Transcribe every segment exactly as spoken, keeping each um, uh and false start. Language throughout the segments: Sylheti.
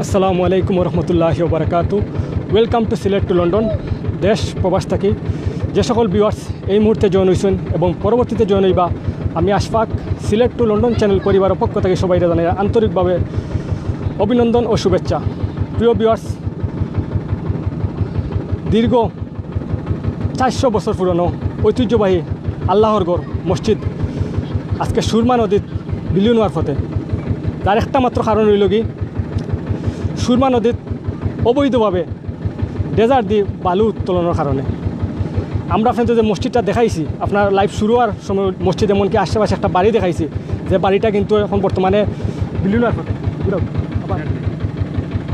আসসালামু আলাইকুম ওয়া রাহমাতুল্লাহি ওয়া বারাকাতু। Welcome to Sylhet to London. দেশ প্রবাস থাকি যে সকল ভিউয়ার্স এই মুহূর্তে জয়েন হইছেন এবং পরবর্তীতে জয়েন হইবা, আমি আশফাক, সিলেট টু লন্ডন চ্যানেল পরিবারের পক্ষ থেকে সবাইরে জানাই আন্তরিকভাবে অভিনন্দন ও শুভেচ্ছা। প্রিয় ভিউয়ার্স, দীর্ঘ চারশো বছর পুরনো ঐতিহ্যবাহী আল্লাহর ঘর মসজিদ আজকে সুরমা নদীত বিলীন হওয়ার পথে। তার একটা মাত্র কারণ হইল কি, সুরমা নদীত অবৈধভাবে ড্রেজার দিয়ে বালু উত্তোলনের কারণে। আমরা আপনাদের যে মসজিদটা দেখাইছি, আপনার লাইভ শুরু হওয়ার সময় মসজিদ, এমনকি আশেপাশে একটা বাড়ি দেখাইছি, যে বাড়িটা কিন্তু এখন বর্তমানে বিলীন হওয়ার পথে। ঘুরাও, আবার,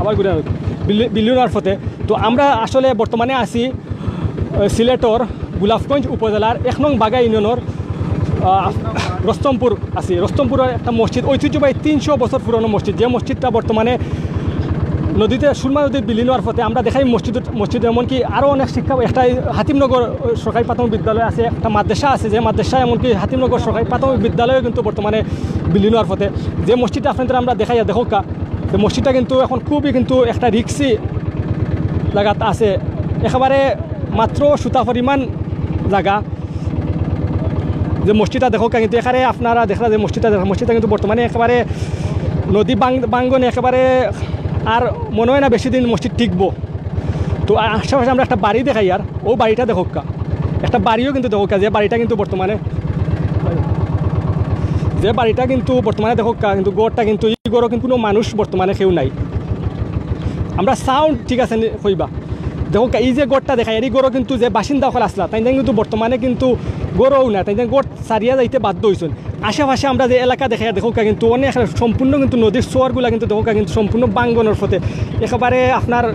আবার ঘুরে আনো। বিলি-, বিলীন হওয়ার পথে। তো আমরা আসলে বর্তমানে আছি, আহ, সিলেটর গোলাপগঞ্জ উপজেলার এক নং বাগা ইউনিয়নর, আহ, রস্তমপুর আছি। রস্তমপুরের একটা মসজিদ, ঐতিহ্যবাহী তিনশো বছর পুরনো মসজিদ, যে মসজিদটা বর্তমানে নদীতে, সুরমা নদীর বিলীন হওয়ার পথে। আমরা দেখাই মসজিদ, মসজিদ এমনকি আরও অনেক শিক্ষা, একটা হাতিমনগর সরকারি প্রাথমিক বিদ্যালয় আছে, একটা মাদ্রাসা আছে, যে মাদ্রাসা, এমনকি হাতিমনগর সরকারি প্রাথমিক বিদ্যালয়ও কিন্তু বর্তমানে বিলীন হওয়ার পথে। যে মসজিদটা আপনাদের আমরা দেখাইয়া দেখো কা, তো মসজিদটা কিন্তু এখন খুবই কিন্তু একটা রিক্সি জাগাত আছে, একেবারে মাত্র সুতা পরিমাণ জাগা। যে মসজিদটা দেখো কা, কিন্তু এখানে আপনারা দেখরা যে মসজিদটা দেখরা, মসজিদটা কিন্তু বর্তমানে একেবারে নদী বাং-, বাঙ্গনে একেবারে আর মনে হয় না বেশি দিন মসজিদ টিকবো। তো আ-, আশেপাশে আমরা একটা বাড়ি দেখাই, আর ও বাড়িটা দেখো কা, একটা বাড়িও কিন্তু দেখো কা, যে বাড়িটা কিন্তু বর্তমানে, যে বাড়িটা কিন্তু বর্তমানে দেখো কা, কিন্তু ঘরটা কিন্তু, এই ঘরও কিন্তু কোনো মানুষ বর্তমানে কেউ নাই। আমরা সাউন্ড ঠিক আছে নি-, কইবা। দেখো কা, এই যে ঘরটা দেখাই, এই ঘরও কিন্তু যে বাসিন্দা অকল আসলা, তাইন কিন্তু বর্তমানে কিন্তু ঘরও না, তাইন ঘর ছাড়িয়া যাইতে বাধ্য হইছইন। আশেপাশে আমরা যে এলাকা দেখাই, দেখো কা, কিন্তু অনেক সম্পূর্ণ কিন্তু নদীর চরগুলা কিন্তু দেখো কা, কিন্তু সম্পূর্ণ বাঙ্গনর পথে। একেবারে আপনার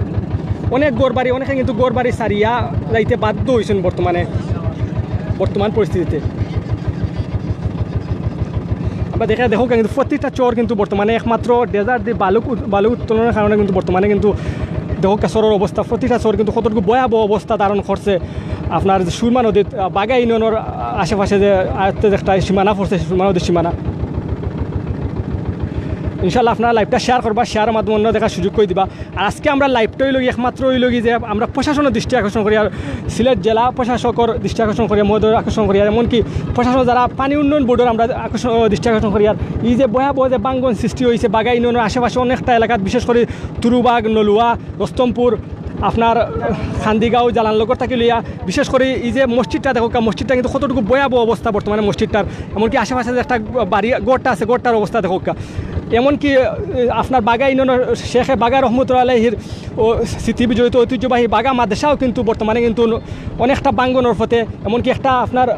অনেক ঘর বাড়ি, অনেকে কিন্তু ঘর বাড়ি ছাড়িয়া যাইতে বাধ্য হইছইন বর্তমানে, বর্তমান পরিস্থিতিতে। আমরা দেখে দেখো কিন্তু প্রতিটা চর কিন্তু বর্তমানে একমাত্র ড্রেজার দিয়ে বালু উত-, বালু উত্তোলনের কারণে কিন্তু বর্তমানে কিন্তু দেখো কা চরর অবস্থা, প্রতিটা চর কিন্তু কতটুকু ভয়াবহ অবস্থা ধারণ করছে। আপনার যে সুরমা নদীর, আহ, বাগা ইউনিয়নের, আহ, আশেপাশে যে আয়ত্তে যে একটা সীমানা পড়ছে, সুরমা নদীর সীমানা। ইনশাল্লাহ আপনারা লাইভটা শেয়ার করবা, শেয়ারের মাধ্যমে অন্য দেখার সুযোগ করে দিবা। আর আজকে আমরা লাইভটা হইল কি, একমাত্র হইল কি যে আমরা প্রশাসনের দৃষ্টি আকর্ষণ করি, আর সিলেট জেলা প্রশাসকের দৃষ্টি আকর্ষণ করি, মহোদয় আকর্ষণ করি, আর এমনকি প্রশাসন যারা পানি উন্নয়ন বোর্ডের আমরা আকর্ষণ, দৃষ্টি আকর্ষণ করি। আর এই যে ভয়াবহ যে বাঙ্গন সৃষ্টি হয়েছে বাগা ইউনিয়নের আশেপাশে অনেকটা এলাকাত, বিশেষ করে তুরুবাগ, নলুয়া, রস্তমপুর, আপনার খান্দিগাঁও, জালানলগর থাকি লইয়া, বিশেষ করে এই যে মসজিদটা দেখো কা, মসজিদটা কিন্তু কতটুকু ভয়াবহ অবস্থা বর্তমানে মসজিদটার, এমনকি আশেপাশে যে একটা বাড়ি, ঘরটা আছে, ঘরটার অবস্থা দেখো কা। এমনকি, এ, আপনার বাগা ইউনিয়নের শেখে বাগা রহমতুল্লাহ আলাইহির ও স্মৃতি বিজড়িত ঐতিহ্যবাহী বাগা মাদ্রাসাও কিন্তু বর্তমানে কিন্তু অনেকটা বাঙ্গনর পথে, এমনকি একটা আপনার, এ,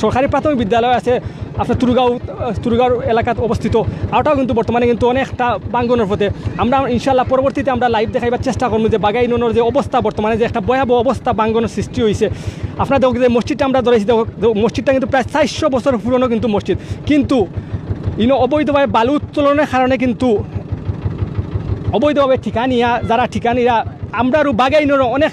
সরকারি প্রাথমিক বিদ্যালয় আছে আপনার তুরুগাঁও, এ, তুরুগাঁও এলাকাত অবস্থিত, ওটাও কিন্তু বর্তমানে কিন্তু অনেকটা বাঙ্গনর পথে। আমরা ইনশাল্লাহ পরবর্তীতে আমরা লাইভ দেখাইবার চেষ্টা করবো যে বাগা ইউনিয়নের যে অবস্থা বর্তমানে, যে একটা ভয়াবহ অবস্থা বাঙ্গনর সৃষ্টি হয়েছে। আপনারা দেখো যে মসজিদটা আমরা ধরেছি, দেখো, দেখো, মসজিদটা কিন্তু প্রায় চারশো বছর পুরনো কিন্তু মসজিদ, কিন্তু ইনো অবৈধভাবে বালু উত্তোলনের কারণে কিন্তু অবৈধভাবে ঠিকা নিয়া, যারা ঠিকা নিরা, আমরারও বাগা ইউনিয়নের অনেক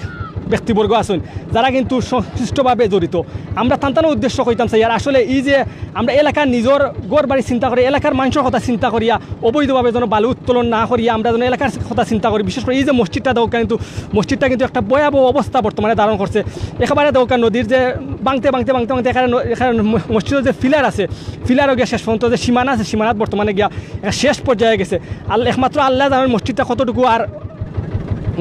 ব্যক্তিবর্গ আছেন যারা কিন্তু সংশ্লিষ্টভাবে জড়িত। আমরা তান তান উদ্দেশ্য কইতাম চাই। আর আসলে এই যে আমরা এলাকার নিজের ঘর বাড়ি চিন্তা করি, এলাকার মানুষের কথা চিন্তা করিয়া অবৈধভাবে যেন বালু উত্তোলন না করিয়া আমরা যেন এলাকার কথা চিন্তা করি। বিশেষ করে এই যে মসজিদটা দেখো, কিন্তু মসজিদটা কিন্তু একটা ভয়াবহ অবস্থা বর্তমানে ধারণ করছে। একেবারে দেখো নদীর যে ভাঙতে ভাঙতে ভাঙতে ভাঙতে এখানে ন-, এখানে ম-, মসজিদের যে পিলার আছে, পিলারও গিয়া শেষ পর্যন্ত যে সীমানা আছে, সীমানাত বর্তমানে গিয়া একটা শেষ পর্যায়ে গেছে। আল-, একমাত্র আল্লাহ জানেন মসজিদটা কতটুকু, আর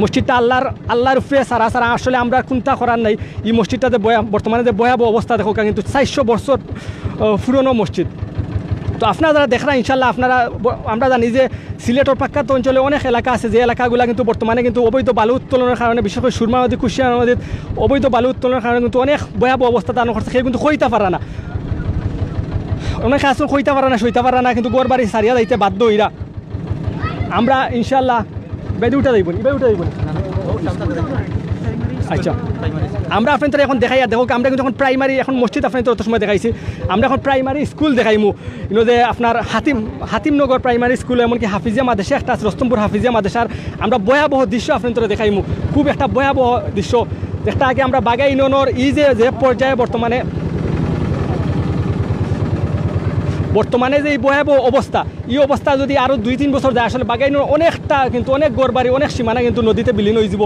মসজিদটা আল্লাহর, আল্লাহর উপরে ছাড়া ছাড়া আসলে আমরা কোনটা করার নাই। এই মসজিদটা যে ভয়া-, বর্তমানে যে ভয়াবহ অবস্থা দেখো, কিন্তু চারশো বছর, আহ, পুরনো মসজিদ। তো আপনারা যারা দেখরা, ইনশাল্লাহ আপনারা ব-, আমরা জানি যে সিলেটর প্রখ্যাত অঞ্চলে অনেক এলাকা আছে, যে এলাকাগুলা কিন্তু বর্তমানে কিন্তু অবৈধ বালু উত্তোলনের কারণে, বিশেষ করে সুরমা নদী, কুশিয়ারা নদীর অবৈধ বালু উত্তোলনের কারণে কিন্তু অনেক ভয়াবহ অবস্থা ধারণ করছে, কেউ কিন্তু কইতা পারা না। অনেকে আছেন কইতা পারা না, সইতা পারা না, কিন্তু ঘর বাড়ি ছাড়িয়া যাইতে বাধ্য হইরা। আমরা ইনশাল্লাহ বেদি উঠা যাইব, ইবাই উঠা যাইব। আচ্ছা, আমরা আপনাদের এখন দেখাই, আর দেখো, আমরা কিন্তু এখন প্রাইমারি, এখন মসজিদ আপনাদের অত সময় দেখাইছি, আমরা এখন প্রাইমারি স্কুল দেখাইমু। ইনো যে আপনার হাতিম, হাতিমনগর প্রাইমারি স্কুল, এমনকি হাফিজিয়া মাদ্রাসা একটা আছে, রস্তমপুর হাফিজিয়া মাদ্রাসার আমরা ভয়াবহ দৃশ্য আপনাদের দেখাইমু, খুব একটা ভয়াবহ দৃশ্য। একটা আগে আমরা বাগা ইউনিয়নের এই যে, যে পর্যায়ে বর্তমানে বর্তমানে যে এই ভয়াবহ অবস্থা, এই অবস্থা যদি আরও দুই তিন বছর যায়, আসলে বাগাইনর অনেকটা কিন্তু, অনেক ঘর বাড়ি, অনেক সীমানা কিন্তু নদীতে বিলীন হয়ে যাব।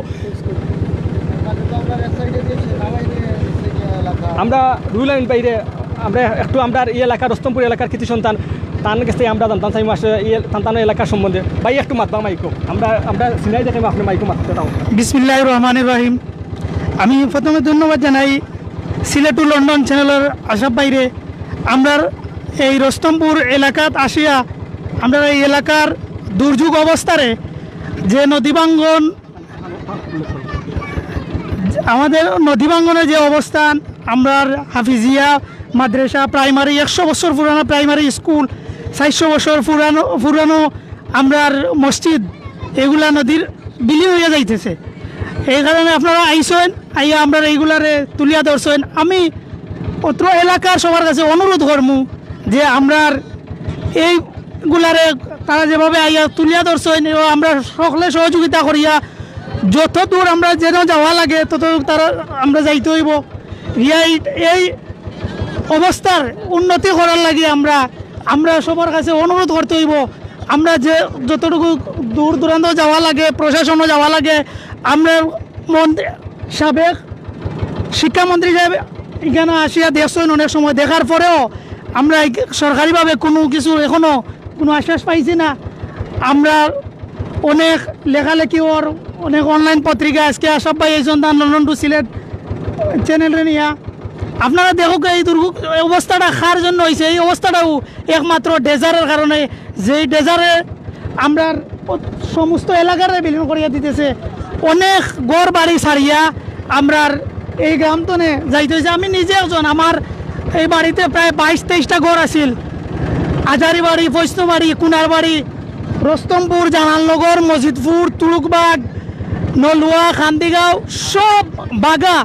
আমরা রুহুল আমিন ভাইরে, আমরা একটু, আমরা এই এলাকার, রুস্তমপুর এলাকার কৃতি সন্তান, তান কাছ থেকে আমরা জানতাম চাই আসলে এই তান তান এলাকার সম্বন্ধে। ভাই, একটু মাতবা মাইকো, আমরা, আমরা সিনাই দেখে আপনি মাইকো মাততে দাও। বিসমিল্লাহির রহমানির রহিম। আমি প্রথমে ধন্যবাদ জানাই সিলেট টু লন্ডন চ্যানেলের আশরাফ ভাইরে। আমরার এই রুস্তমপুর এলাকাত আসিয়া, আমরার এই এলাকার দুর্যোগ অবস্থারে, যে নদী ভাঙ্গন, আমাদের নদী ভাঙ্গনের যে অবস্থান, আমরার হাফিজিয়া মাদ্রাসা, প্রাইমারি, একশো বছর পুরানো প্রাইমারি স্কুল, চারশো বছর পুরানো পুরানো আমরার মসজিদ, এগুলা নদীর বিলীন হইয়া যাইতেছে। এই কারণে আপনারা আইসেন, আইয়া আমরার এইগুলারে তুলিয়া ধরছেন। আমি অত্র এলাকার সবার কাছে অনুরোধ করমু যে আমরার এইগুলারে তারা যেভাবে আইয়া তুলিয়া ধরছেন, এবং আমরা সকলে সহযোগিতা করিয়া যত দূর আমরা যেন যাওয়া লাগে, তত দূর তারা আমরা যাইতে হইব। এই, এই অবস্থার উন্নতি করার লাগি আমরা, আমরা সবার কাছে অনুরোধ করতে হইব। আমরা যে যতটুকু দূর দূরান্ত যাওয়া লাগে, প্রশাসনও যাওয়া লাগে, আমরা মন-, সাবেক শিক্ষামন্ত্রী সাহেব এখানে আসিয়া দেখছেন অনেক সময়, দেখার পরেও আমরা এই সরকারিভাবে কোনো কিছু এখনো কোনো আশ্বাস পাইছি না। আমরা অনেক লেখালেখি ওর, অনেক অনলাইন পত্রিকা, আজকে আশরাফ ভাই এই সন্ধান লন্ডন টু সিলেট চ্যানেলরে নিয়া আপনারা দেখুক এই দুর্ভোগ, এই অবস্থাটা কার জন্য হয়েছে। এই অবস্থাটাও একমাত্র ডেজারের কারণে, যেই ডেজারে আমরা সমস্ত এলাকারে বিলীন করিয়া দিতেছে। অনেক ঘর বাড়ি ছাড়িয়া আমরার এই গ্রাম তনে যাইতে হয়েছে। আমি নিজে একজন, আমার এই বাড়িতে প্রায় বাইশ তেইশটা ঘর আছিল। আজারি বাড়ি, ফৈস্তবাড়ি, কুনার বাড়ি, রুস্তমপুর, জালালনগর, মজিদপুর, তুরুকবাগ, নলুয়া, কান্দিগাঁও, সব বাগা,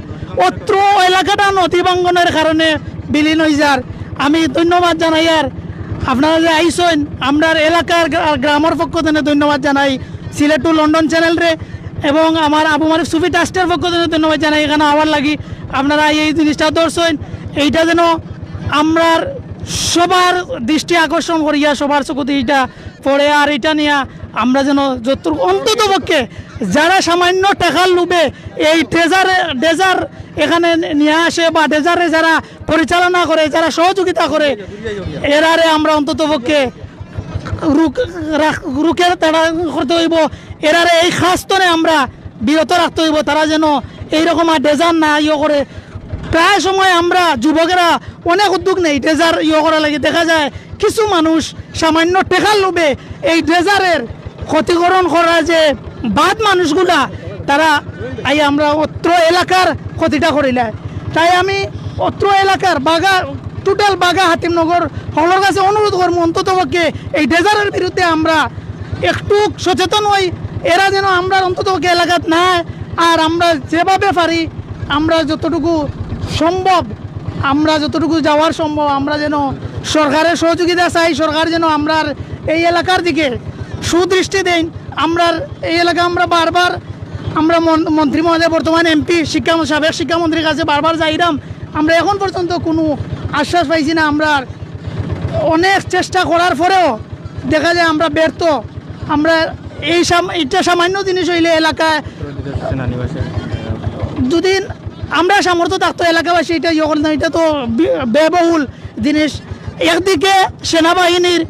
অত্র এলাকাটা নদী ভাঙ্গনের কারণে বিলীন হয়ে যার। আমি ধন্যবাদ জানাই, আর আপনারা যে আইসেন, আমরার এলাকার গ্রা-, গ্রামের পক্ষ থেকে ধন্যবাদ জানাই সিলেট টু লন্ডন চ্যানেলরে, এবং আমার আবু মারুফ সুফি ট্রাস্টের পক্ষ থেকে ধন্যবাদ জানাই এখানে আওয়ার লাগি। আপনারা এই জিনিসটা ধরছেন, এইটা যেন আমরার সবার দৃষ্টি আকর্ষণ করিয়া সবার চকুতে এইটা পড়ে, আর এটা নিয়ে আমরা যেন যত অন্তত পক্ষে যারা সামান্য টাকার লোভে এই ডেজার, ডেজার এখানে নিয়ে আসে বা ডেজারে যারা পরিচালনা করে, যারা সহযোগিতা করে, এরারে আমরা অন্তত পক্ষে রুখ-, রাখ-, রুখে তারা করতে হইব। এরারে এই কাজ তনে আমরা বিরত রাখতে হইব, তারা যেন এইরকম আর ডেজার না ইয়ে করে। প্রায় সময় আমরা যুবকেরা অনেক উদ্যোগ নেই ডেজার ইয়ে করা লাগে। দেখা যায় কিছু মানুষ সামান্য টেকার লোভে এই ডেজারের ক্ষতিকরণ করা যে বাদ মানুষগুলা, তারা এই আমরা অত্র এলাকার ক্ষতিটা করিলায়। তাই আমি অত্র এলাকার বাগা, টোটাল বাগা হাতিমনগর হকলর কাছে অনুরোধ করবো, অন্তত পক্ষে এই ডেজারের বিরুদ্ধে আমরা একটু সচেতন হই। এরা যেন আমরা অন্তত পক্ষে এলাকাত না, আর আমরা যেভাবে পারি, আমরা যতটুকু সম্ভব, আমরা যতটুকু যাওয়ার সম্ভব, আমরা যেন সরকারের সহযোগিতা চাই, সরকার যেন আমরার এই এলাকার দিকে সুদৃষ্টি দেন। আমরার এই এলাকা আমরা বারবার, আমরা মন-, মন্ত্রী মহোদয়, বর্তমান এমপি, শিক্ষা, সাবেক শিক্ষামন্ত্রীর কাছে বারবার যাইরাম, আমরা এখন পর্যন্ত কোনো আশ্বাস পাইছি না। আমরা অনেক চেষ্টা করার পরেও দেখা যায় আমরা ব্যর্থ। আমরা এই সাম-, এটা সামান্য জিনিস হইলে এলাকায় যদি আমরা সামর্থ্য থাকতো এলাকাবাসী এটা ইয়ে করতাম, এটা তো বি-, ব্যয়বহুল জিনিস। একদিকে সেনাবাহিনীর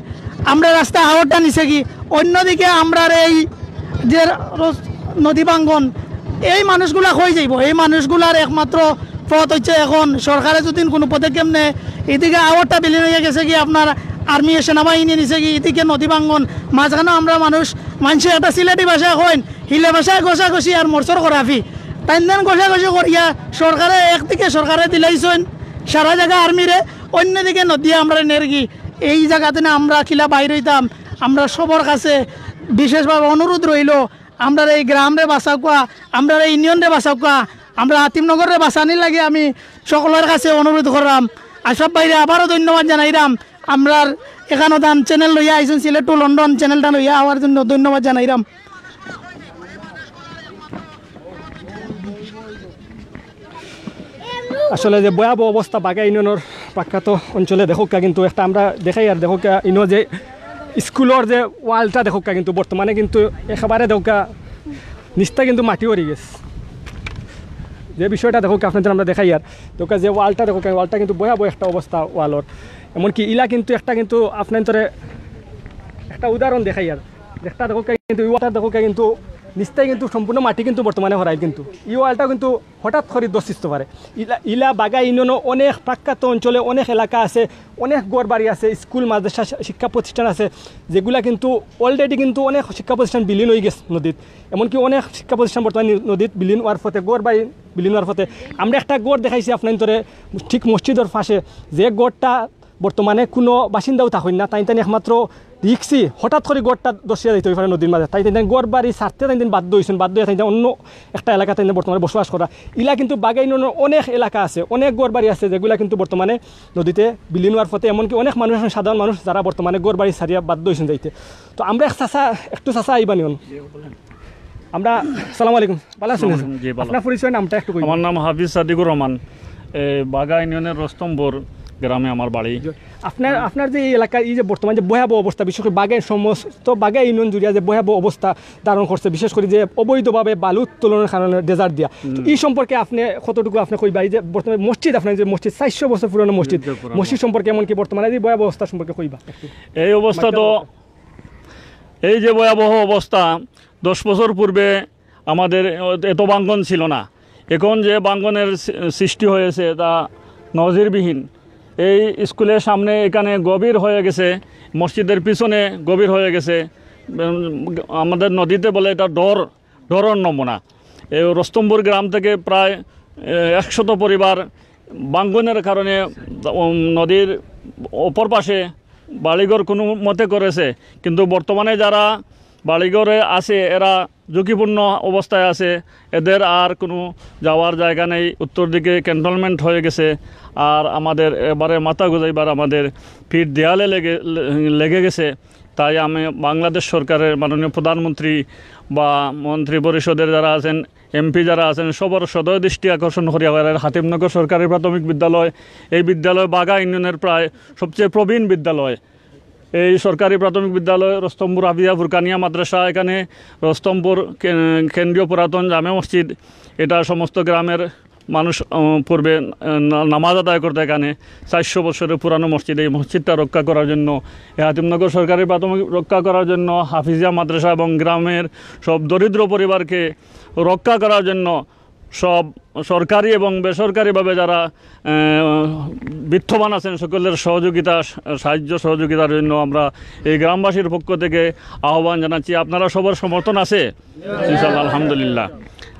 আমরা রাস্তা হাওরটা নিছে কি, অন্যদিকে আমরার এই যে রস-, নদী ভাঙ্গন, এই মানুষগুলা কই যাইব? এই মানুষগুলার একমাত্র পথ হচ্ছে এখন সরকারে যদি কোনো পদক্ষেপ নেয়, এদিকে হাওরটা বিলীন হয়ে গেছে কি, আপনার আর্মি সেনাবাহিনী নিছে কি, এদিকে নদী ভাঙ্গন, মাঝখানে আমরা মানুষ, মানুষে একটা সিলেটি ভাষায় কইন, হিলে ভাষায় ঘষাঘষি আর মরচর করাফি। তাইন দেন ঘষাঘষি করিয়া সরকারে একদিকে সরকারে দিলাইছইন সারা জায়গা আর্মিরে, অন্যদিকে নদী আমরা নেরগি। এই জায়গাতে না আমরা কিলা বাইর হইতাম, আমরা সবার কাছে বিশেষভাবে অনুরোধ রইল, আমরার এই গ্রামরে বাঁচাউক্কা, আমরার এই ইউনিয়নরে বাঁচাউক্কা, আমরা হাতিমনগররে বাঁচানির লাগি আমি সকলের কাছে অনুরোধ করলাম। আশরাফ ভাইরে আবারও ধন্যবাদ জানাইলাম। আমরার এখানো দান চ্যানেল লইয়া আইছেন, সিলেট টু লন্ডন চ্যানেলটা লইয়া আওয়ার জন্য ধন্যবাদ জানাইলাম। আসলে যে ভয়াবহ অবস্থা বাগা ইউনিয়নের প্রখ্যাত অঞ্চলে দেখউক্কা কিন্তু একটা আমরা দেখাইয়ার, দেখউক্কা ইনো যে স্কুলর যে ওয়ালটা দেখউক্কা কিন্তু বর্তমানে কিন্তু একেবারে দেখউক্কা নিচটা কিন্তু মাটি পড়ি গেছে। যে বিষয়টা দেখউক্কা আপনাইন্তরে আমরা দেখাইয়ার, দেখউক্কা যে ওয়ালটা দেখউক্কা, ওয়ালটা কিন্তু ভয়াবহ একটা অবস্থা ওয়ালর। এমনকি ইলা কিন্তু একটা কিন্তু আপনাইন্তরে একটা উদাহরণ দেখাইয়ার, দেখটা দেখউক্কা কিন্তু ই ওয়ালটা দেখউক্কা কিন্তু নিচটাই কিন্তু সম্পূর্ণ মাটি কিন্তু বর্তমানে হরাইল কিন্তু ই ওয়ালটা কিন্তু হঠাৎ করি দশিত পারে। ইলা ইলা বাগা ইউনিয়নর অনেক প্রখ্যাত অঞ্চলে অনেক এলাকা আছে, অনেক ঘর বাড়ি আছে, স্কুল মাদ্রাসা শি- শিক্ষা প্রতিষ্ঠান আছে, যেগুলা কিন্তু অলরেডি কিন্তু অনেক শিক্ষা প্রতিষ্ঠান বিলীন অই গেছে নদীত। এমনকি অনেক শিক্ষা প্রতিষ্ঠান বর্তমানে নি- নদীত বিলীন অওয়ার পথে, ঘর বাড়ি বিলীন অওয়ার পথে। আমরা একটা ঘর দেখাইছি আপনাইন্তরে ঠিক মসজিদর পাশে, যে ঘরটা বর্তমানে কুনু বাসিন্দাও থাকইন না, তাইন তাইন একমাত্র রিক্সি হঠাৎ করি ঘরটা দশিয়া যাইতে অই পারে নদীর মাঝে, তাইন তাইন ঘর বাড়ি ছাড়তে তাইন তাইন বাধ্য অইছইন, বাধ্য অইয়া তাইন তাইন অন্য একটা এলাকা তাইন তাইন বর্তমানে বসবাস করা। ইলা কিন্তু বাগা ইউনিয়নর অনেক এলাকা আছে, অনেক ঘর বাড়ি আছে, যেগুলা কিন্তু বর্তমানে নদীতে বিলীন অওয়ার পথে, এমনকি অনেক মানুষ আছইন, সাধারণ মানুষ, যারা বর্তমানে ঘর বাড়ি ছাড়িয়া বাধ্য অইছইন যাইতে। তো আমরা এক চাচা, একটু চাচা আইবা নি অন। আমরা, সালাম আলাইকুম, ভালা আছইন? জি, ভালা। আপনার পরিচয়, নামটা একটু কইবেন। আমার নাম হাফিজ সাদিকুর রহমান। এ, বাগা ইউনিয়নের রস্তমপুর গ্রামে আমার বাড়ি। আপনার, আপনার যে এই এলাকার এই যে বর্তমান যে ভয়াবহ অবস্থা, বিশেষ করে বাগায় সমস্ত বাগা ইউনিয়ন জুড়িয়া যে ভয়াবহ অবস্থা ধারণ করছে, বিশেষ করে যে অবৈধভাবে বালু উত্তোলনের কারণে ড্রেজার দিয়া, তো এই সম্পর্কে আপনি কতটুকু আপনি কইবা? এই যে বর্তমানে মসজিদ, আপনার যে মসজিদ, চারশো বছর পুরানো মসজিদ, মসজিদ সম্পর্কে এমনকি বর্তমানে এই ভয়াবহ অবস্থা সম্পর্কে কইবা একটু? এই অবস্থা তো, এই যে ভয়াবহ অবস্থা, দশ বছর পূর্বে আমাদের এত ভাঙ্গন ছিল না। এখন যে ভাঙ্গনের সৃ-, সৃষ্টি হয়েছে, তা নজিরবিহীন। এই স্কুলের সামনে এখানে গভীর হয়ে গেছে, মসজিদের পিছনে গভীর হয়ে গেছে। উম, আমাদের নদীতে বলে এটা ডর, ডরর নমুনা। এই রস্তমপুর গ্রাম থেকে প্রায়, এ, একশত পরিবার ভাঙ্গনের কারণে, উম, নদীর অপর পাশে বাড়িঘর কোনো মতে করেছে, কিন্তু বর্তমানে যারা বাড়িঘরে আছে, এরা ঝুঁকিপূর্ণ অবস্থায় আছে। এদের আর কোনো যাওয়ার জায়গা নেই, উত্তর দিকে ক্যান্টনমেন্ট হয়ে গেছে। আর আমাদের এবারে মাথা গুজাইবার আমাদের পিঠ দেয়ালে লেগে, লেগে গেছে। তাই আমি বাংলাদেশ সরকারের মাননীয় প্রধানমন্ত্রী বা মন্ত্রী পরিষদের যারা আছেন, এমপি যারা আছেন, সবার সদয় দৃষ্টি আকর্ষণ করিয়া এর হাতিমনগর সরকারি প্রাথমিক বিদ্যালয়, এই বিদ্যালয় বাগা ইউনিয়নের প্রায় সবচেয়ে প্রবীণ বিদ্যালয়। এই সরকারি প্রাথমিক বিদ্যালয়, রস্তমপুর হাফিজিয়া ফুরকানিয়া মাদ্রাসা, এখানে রস্তমপুর কে-, কেন্দ্রীয় পুরাতন জামে মসজিদ, এটা সমস্ত গ্রামের মানুষ, উম, পূর্বে, উম, না-, নামাজ আদায় করতে এখানে চারশো বছরের পুরানো মসজিদ। এই মসজিদটা রক্ষা করার জন্য, এই হাতিমনগর সরকারি প্রাথমিক রক্ষা করার জন্য, হাফিজিয়া মাদ্রাসা এবং গ্রামের সব দরিদ্র পরিবারকে রক্ষা করার জন্য সব সরকারি এবং বেসরকারিভাবে যারা, আহ, বিত্তবান আছেন, সকলের সহযোগিতা, সাহায্য সহযোগিতার জন্য আমরা এই গ্রামবাসীর পক্ষ থেকে আহ্বান জানাচ্ছি। আপনারা সবার সমর্থন আছে? ইনশাআল্লাহ, আলহামদুলিল্লাহ।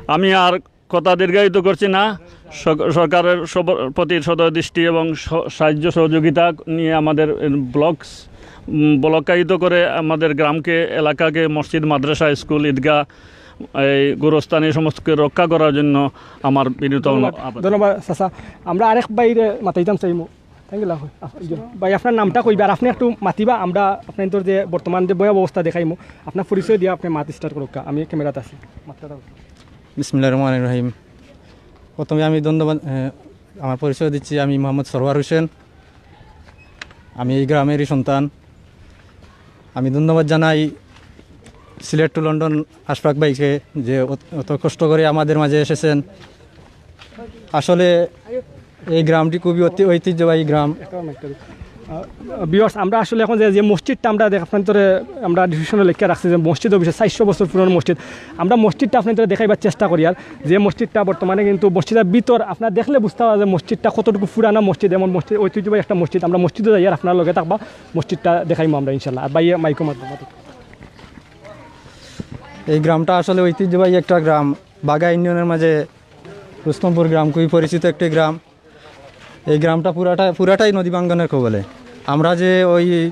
আমি আর কথা দীর্ঘায়িত করছি না। সর-, সরকারের সব-, প্রতি সদয় দৃষ্টি এবং স-, সাহায্য সহযোগিতা নিয়ে আমাদের ব্লক, উম, ব্লকায়িত করে আমাদের গ্রামকে, এলাকাকে, মসজিদ, মাদ্রাসা, স্কুল, ঈদগাহ, এই গোরস্থান, এই সমস্তকে রক্ষা করার জন্য আমার বিনীত ধন্যবাদ। আবেদন। ধন্যবাদ চাচা। আমরা আরেক ভাইরে মাতাইতাম চাইমু। Thank you, লাভ হয়। আপ-, এই যে, ভাই, আপনার নামটা কইবা আর আপনি একটু মাতিবা, আমরা আপনার যে বর্তমান যে ভয়াবহ অবস্থা দেখাইমু, আপনার পরিচয় দিয়া আপনি মাত স্টার্ট করুক্কা, আমি ক্যামেরাত আছি। মাতটা দাও। বিসমিল্লাহির রহমানির রহিম। প্রথমে আমি ধন্যবাদ, এ, আমার পরিচয় দিচ্ছি, আমি মোহাম্মদ সরওয়ার হোসেন, আমি এই গ্রামেরই সন্তান। আমি ধন্যবাদ জানাই সিলেট টু লন্ডন আশফাক ভাইকে, যে অত, অত কষ্ট করে আমাদের মাঝে এসেছেন। আসলে এই গ্রামটি খুবই ঐতি-, ঐতিহ্যবাহী গ্রাম। ভিউয়ার্স, আমরা আসলে এখন যে, যে মসজিদটা আমরা দেখ-, আপনার আমরা ডিসক্রিপশনে লেখা রাখছি যে মসজিদ অবশ্যই চারশো বছর পুরানো মসজিদ। আমরা মসজিদটা আপনার দেখাইবার চেষ্টা করি, আর যে মসজিদটা বর্তমানে কিন্তু মসজিদের ভিতর আপনারা দেখলে বুঝতে পারবেন যে মসজিদটা কতটুকু পুরানো মসজিদ, এমন মসজিদ, ঐতিহ্যবাহী একটা মসজিদ। আমরা মসজিদে যাই আর আপনার লগে থাকবা, মসজিদটা দেখাইমু আমরা ইনশাল্লাহ। আর ভাইয়া মাইকো মাধ্যমে এই গ্রামটা আসলে ঐতিহ্যবাহী একটা গ্রাম, বাগা ইউনিয়নের মাঝে রুস্তমপুর গ্রাম খুবই পরিচিত একটি গ্রাম। এই গ্রামটা পুরাটা, পুরাটাই নদী ভাঙ্গনের কবলে। আমরা যে ওই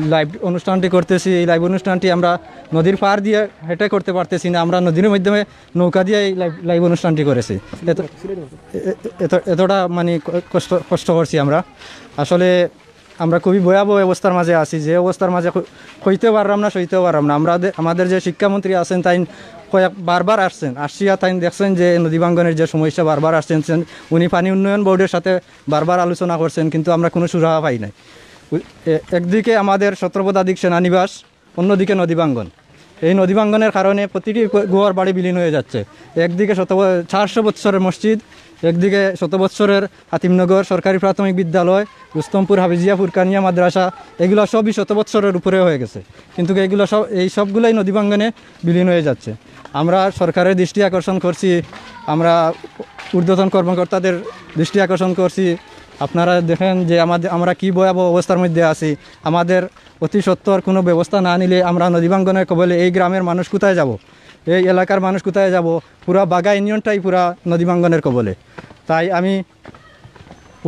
লাইভ অনুষ্ঠানটি করতেছি, এই লাইভ অনুষ্ঠানটি আমরা নদীর পাড় দিয়ে হেঁটে করতে পারতেছি না, আমরা নদীর মাধ্যমে নৌকা দিয়ে এই লাইভ, লাইভ অনুষ্ঠানটি করেছি। এত, এ-, এ-, এত, এতটা মানে ক-, কষ্ট, কষ্ট করছি আমরা আসলে। আমরা খুবই ভয়াবহ অবস্থার মাঝে আছি, যে অবস্থার মাঝে ক-, কইতে পারলাম না, সইতেও পারলাম না। আমরা দে-, আমাদের যে শিক্ষামন্ত্রী আছেন, তাইন কয়েক বারবার আসছেন, আসিয়া তাইন দেখছেন যে নদী ভাঙ্গনের যে সমস্যা, বারবার আসছেন। উনি পানি উন্নয়ন বোর্ডের সাথে বারবার আলোচনা করছেন, কিন্তু আমরা কোনো সুরাহা পাই নাই। উ-, এ-, একদিকে আমাদের সত্রপদাতিক সেনানিবাস, অন্যদিকে নদী ভাঙ্গন। এই নদী ভাঙ্গনের কারণে প্রতিটি ক-, ঘর বাড়ি বিলীন হয়ে যাচ্ছে। একদিকে শত ব-, চারশো বৎসরের মসজিদ, একদিকে শত বৎসরের হাতিমনগর সরকারি প্রাথমিক বিদ্যালয়, রুস্তমপুর হাফিজিয়া ফুরকানিয়া মাদ্রাসা, এগুলো সবই শত বৎসরের উপরে হয়ে গেছে। কিন্তু এগুলো সব, এই সবগুলোই নদী ভাঙ্গনে বিলীন হয়ে যাচ্ছে। আমরা সরকারের দৃষ্টি আকর্ষণ করছি, আমরা ঊর্ধ্বতন কর্মকর্তাদের দৃষ্টি আকর্ষণ করছি। আপনারা দেখেন যে আমাদের, আমরা কি ভয়াবহ অবস্থার মধ্যে আছি। আমাদের অতি সত্বর কোনো ব্যবস্থা না নিলে আমরা নদী ভাঙ্গনের কবলে, এই গ্রামের মানুষ কোথায় যাব, এই এলাকার মানুষ কোথায় যাব? পুরা বাগা ইউনিয়নটাই পুরা নদী ভাঙ্গনের কবলে। তাই আমি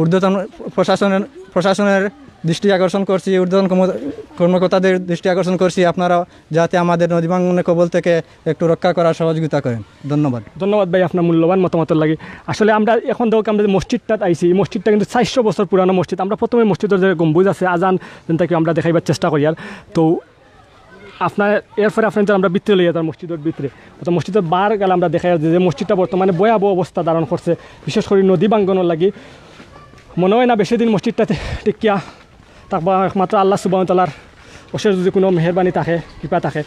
ঊর্ধ্বতন প্রশাসনের, প্রশাসনের দৃষ্টি আকর্ষণ করছি, ঊর্ধ্বতন কর্ম-, কর্মকর্তাদের দৃষ্টি আকর্ষণ করছি, আপনারা যাতে আমাদের নদী ভাঙ্গনের কবল থেকে একটু রক্ষা করার সহযোগিতা করেন। ধন্যবাদ। ধন্যবাদ ভাই আপনার মূল্যবান মতামতর লাগি। আসলে আমরা এখন দেখো আমরা যে মসজিদটাত আইছি, এই মসজিদটা কিন্তু চারশো বছর পুরানো মসজিদ। আমরা প্রথমে মসজিদর যে গম্বুজ আছে, আজান যেনটা কি আমরা দেখাইবার চেষ্টা করিয়ার। তো আপনার, এরপরে আপনার আমরা ভিতরে লইয়া যাইয়ার মসজিদর ভিতরে। অর্থাৎ মসজিদর বার গেলে আমরা দেখাইয়ার যে, যে মসজিদটা বর্তমানে ভয়াবহ অবস্থা ধারণ করছে, বিশেষ করে নদী ভাঙ্গনর লাগি। মনে হয় না বেশি দিন মসজিদটা টিকিয়া থাকবা, একমাত্র আল্লাহ সুবহানাহু ওয়া তাআলার অশেষ যদি কোনো মেহেরবানি থাকে, কৃপা থাকে।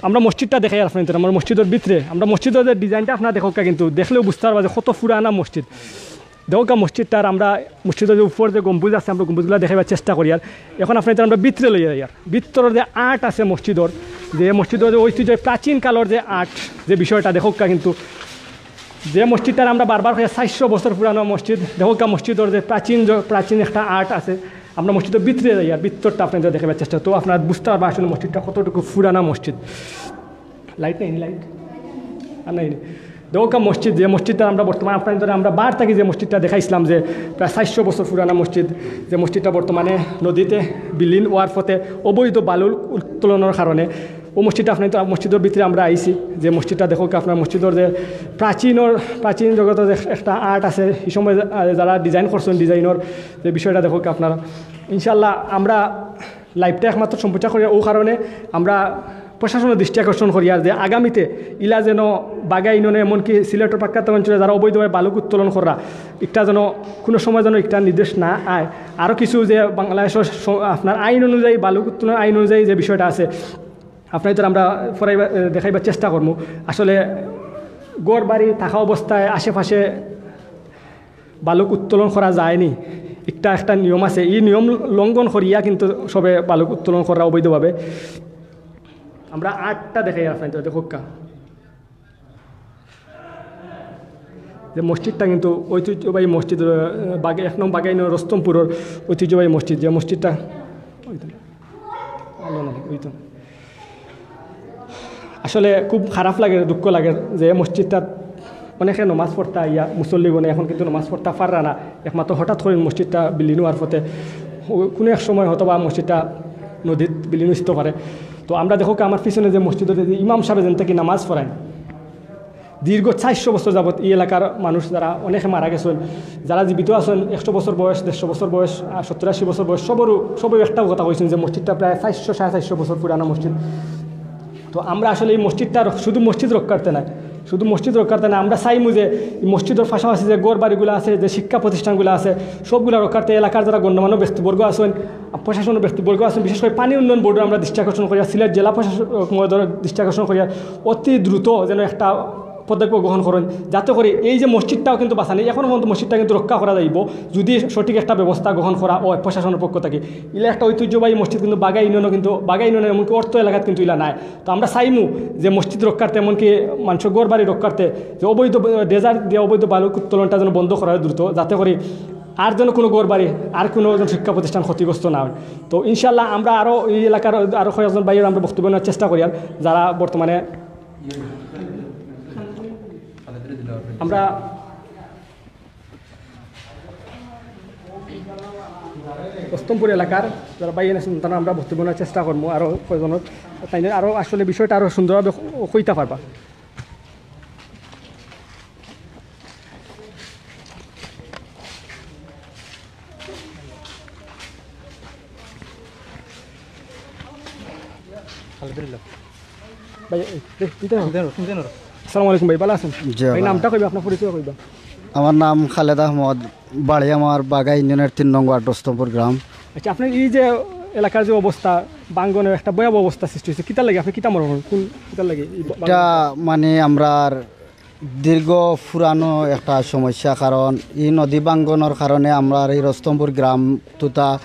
আমরা মসজিদটা দেখাইয়ার আপনাইন্তরে, আমরা মসজিদর ভিতরে, আমরা মসজিদর যে ডিজাইনটা আপনারা দেখউক্কা, কিন্তু দেখলেও বুঝতে পারবা যে কত পুরানা মসজিদ। দেখউক্কা মসজিদটার, আমরা মসজিদর যে উপর যে গম্বুজ আছে, আমরা গম্বুজগুলা দেখাইবার চেষ্টা করিয়ার। এখন আপনাইন্তরে আমরা ভিতরে লইয়া যাইয়ার। ভিতরর যে আর্ট আছে মসজিদর, যে মসজিদর যে ঐতিহ্য, প্রাচীন কালর যে আর্ট, যে বিষয়টা দেখউক্কা, কিন্তু যে মসজিদটার আমরা বারবার কইয়ার চারশো বছর পুরানো মসজিদ, দেখউক্কা মসজিদর যে প্রাচীন জ-, প্রাচীন একটা আর্ট আছে, আমরা মসজিদর ভিতরে যাইয়ার, ভিতরটা আপনাইন্তরে দেখাইবার চেষ্টা। তো আপনারা বুঝতে পারবা আসলে মসজিদটা কতটুকু পুরানা মসজিদ। লাইট নাই, লাইট? আর নাই। দেখউক্কা মসজিদ, যে মসজিদটা আমরা বর্তমানে আপনাইন্তরে আমরা বার থাকি যে মসজিদটা দেখাইছিলাম, যে প্রায় চারশো বছর পুরানা মসজিদ, যে মসজিদটা বর্তমানে নদীতে বিলীন অওয়ার পথে অবৈধ বালুর উত্তোলনর কারণে ও মসজিদটা আপনাইন্তরে, মসজিদর ভিতরে আমরা আইছি, যে মসজিদটা দেখউক্কা আপনার মসজিদর যে প্রাচীনর, প্রাচীন জগতর যে একটা আর্ট আছে, এই সময় যা-, যারা ডিজাইন করছেন, ডিজাইনর যে বিষয়টা দেখউক্কা আপনারা। ইনশাআল্লাহ আমরা লাইভটা একমাত্র সম্প্রচার করিয়ার, ও কারণে আমরা প্রশাসনের দৃষ্টি আকর্ষণ করিয়ার যে আগামীতে ইলা যেন বাগা ইউনিয়নে, এমনকি সিলেটর প্রত্যন্ত অঞ্চলে যারা অবৈধভাবে বালুক উত্তোলন করা, একটা যেন কোনো সময় যেন একটা নির্দেশ না আয়। আরও কিছু যে বাংলাদেশের স-, আপনার আইন অনুযায়ী, বালুক উত্তোলন আইন অনুযায়ী যে বিষয়টা আছে, আপনাইন্তরে আমরা পড়াইবা-, এ, দেখাইবার চেষ্টা করমু। আসলে ঘর বাড়ি থাকা অবস্থায় আশেপাশে বালুক উত্তোলন করা যায়নি, একটা, একটা নিয়ম আছে। এই নিয়ম লঙ্ঘন করিয়া কিন্তু সবে বালুক উত্তোলন করা অবৈধভাবে। আমরা আর্টটা দেখাইয়ার আপনাইন্তরে, দেখউক্কা। যে মসজিদটা কিন্তু ঐতিহ্যবাহী মসজিদ, আহ, বাগে-, এক নং বাগাইন রস্তমপুরের ঐতিহ্যবাহী মসজিদ, যে মসজিদটা, ওই তো, আলো নাই, ওই তো। আসলে খুব খারাপ লাগে, দুঃখ লাগে যে মসজিদটা অনেকে নমাজ পড়তা আইয়া মুসল্লিগণে এখন কিন্তু নমাজ পড়তা পাররা না, একমাত্র হঠাৎ করে মসজিদটা বিলীন অওয়ার পথে। ও-, কোনো এক সময় হয়তো বা মসজিদটা নদীত বিলীন হইতে পারে। তো আমরা দেখউক্কা আমার পিছনে যে মসজিদর যে ইমাম সাহেব যেন থাকি নামাজ পড়াইন, দীর্ঘ চারশো বছর যাবত এই এলাকার মানুষ যারা অনেকে মারা গেছেন, যারা জীবিত আছেন, একশো বছর বয়স, দেড়শো বছর বয়স, আর সত্তর আশি বছর বয়স, সবরও, সবই একটা কথা কইছেন যে মসজিদটা প্রায় চারশো, সাড়ে চারশো বছর পুরানা মসজিদ। তো আমরা আসলে এই মসজিদটা রক-, শুধু মসজিদ রক্ষার্থে নয়, শুধু মসজিদ রক্ষার্থে না, আমরা চাইমু যে এই মসজিদর পাশাপাশি যে ঘর বাড়িগুলো আছে, যে শিক্ষা প্রতিষ্ঠানগুলো আছে, সবগুলা রক্ষার্থে এলাকার যারা গণ্যমান্য ব্যক্তিবর্গ আছেন, প্রশাসনের ব্যক্তিবর্গ আছেন, বিশেষ করে পানি উন্নয়ন বোর্ডের আমরা দৃষ্টি আকর্ষণ করিয়ার, সিলেট জেলা প্রশাসক মহোদয়ের দৃষ্টি আকর্ষণ করিয়ার অতি দ্রুত যেন একটা পদক্ষেপ গ্রহণ করেন, যাতে করে এই যে মসজিদটাও কিন্তু বাঁচানি, এখনো পর্যন্ত মসজিদটা কিন্তু রক্ষা করা যাইব যদি সঠিক একটা ব্যবস্থা গ্রহণ করা হয় প্রশাসনের পক্ষ থেকে। ইলা একটা ঐতিহ্যবাহী মসজিদ কিন্তু বাগা ইউনিয়নও কিন্তু, বাগা ইউনিয়নের এমনকি অত্র এলাকাত কিন্তু ইলা নাই। তো আমরা চাইমু যে মসজিদ রক্ষার্থে, এমনকি মানুষের ঘর বাড়ি রক্ষার্থে যে অবৈধ ডেজার দিয়ে অবৈধ বালুক উত্তোলনটা যেন বন্ধ করা হয় দ্রুত, যাতে করে আর যেন কোনো ঘর বাড়ি, আর কোনো যেন শিক্ষা প্রতিষ্ঠান ক্ষতিগ্রস্ত না হয়। তো ইনশাআল্লাহ আমরা আরও এই এলাকার আরও কয়েকজন ভাইয়ের আমরা বক্তব্য নেওয়ার চেষ্টা করিয়ার, যারা বর্তমানে আমরা রস্তমপুর এলাকার যারা ভাই আছেন, তারা আমরা বক্তব্য নেওয়ার চেষ্টা করবো। আরও কয়জনের তাই আরও আসলে বিষয়টা আরও সুন্দরভাবে কইতা পারবা। ভাই, এই, দে, দিতে হবে। আসসালামু আলাইকুম ভাই, ভালা আছইন? জি, ভাই, ভালা। নামটা কইবা, আপনার পরিচয় কইবা। আমার নাম খালেদ আহমদ, বাড়ি আমার বাগা ইউনিয়নের তিন নং ওয়ার্ড রুস্তমপুর গ্রাম। আচ্ছা, আপনার এই যে এলাকার যে অবস্থা, ভাঙ্গনের একটা ভয়াবহ অবস্থা সৃষ্টি অইছে, কিতার লাগি? আপনে কিতা মনে করইন? কোন, কিতার লাগি এই বা-, এটা মানে আমরার দীর্ঘ পুরানো একটা সমস্যা, কারণ এই নদী ভাঙ্গনর কারণে আমরার এই রুস্তমপুর গ্রাম তথা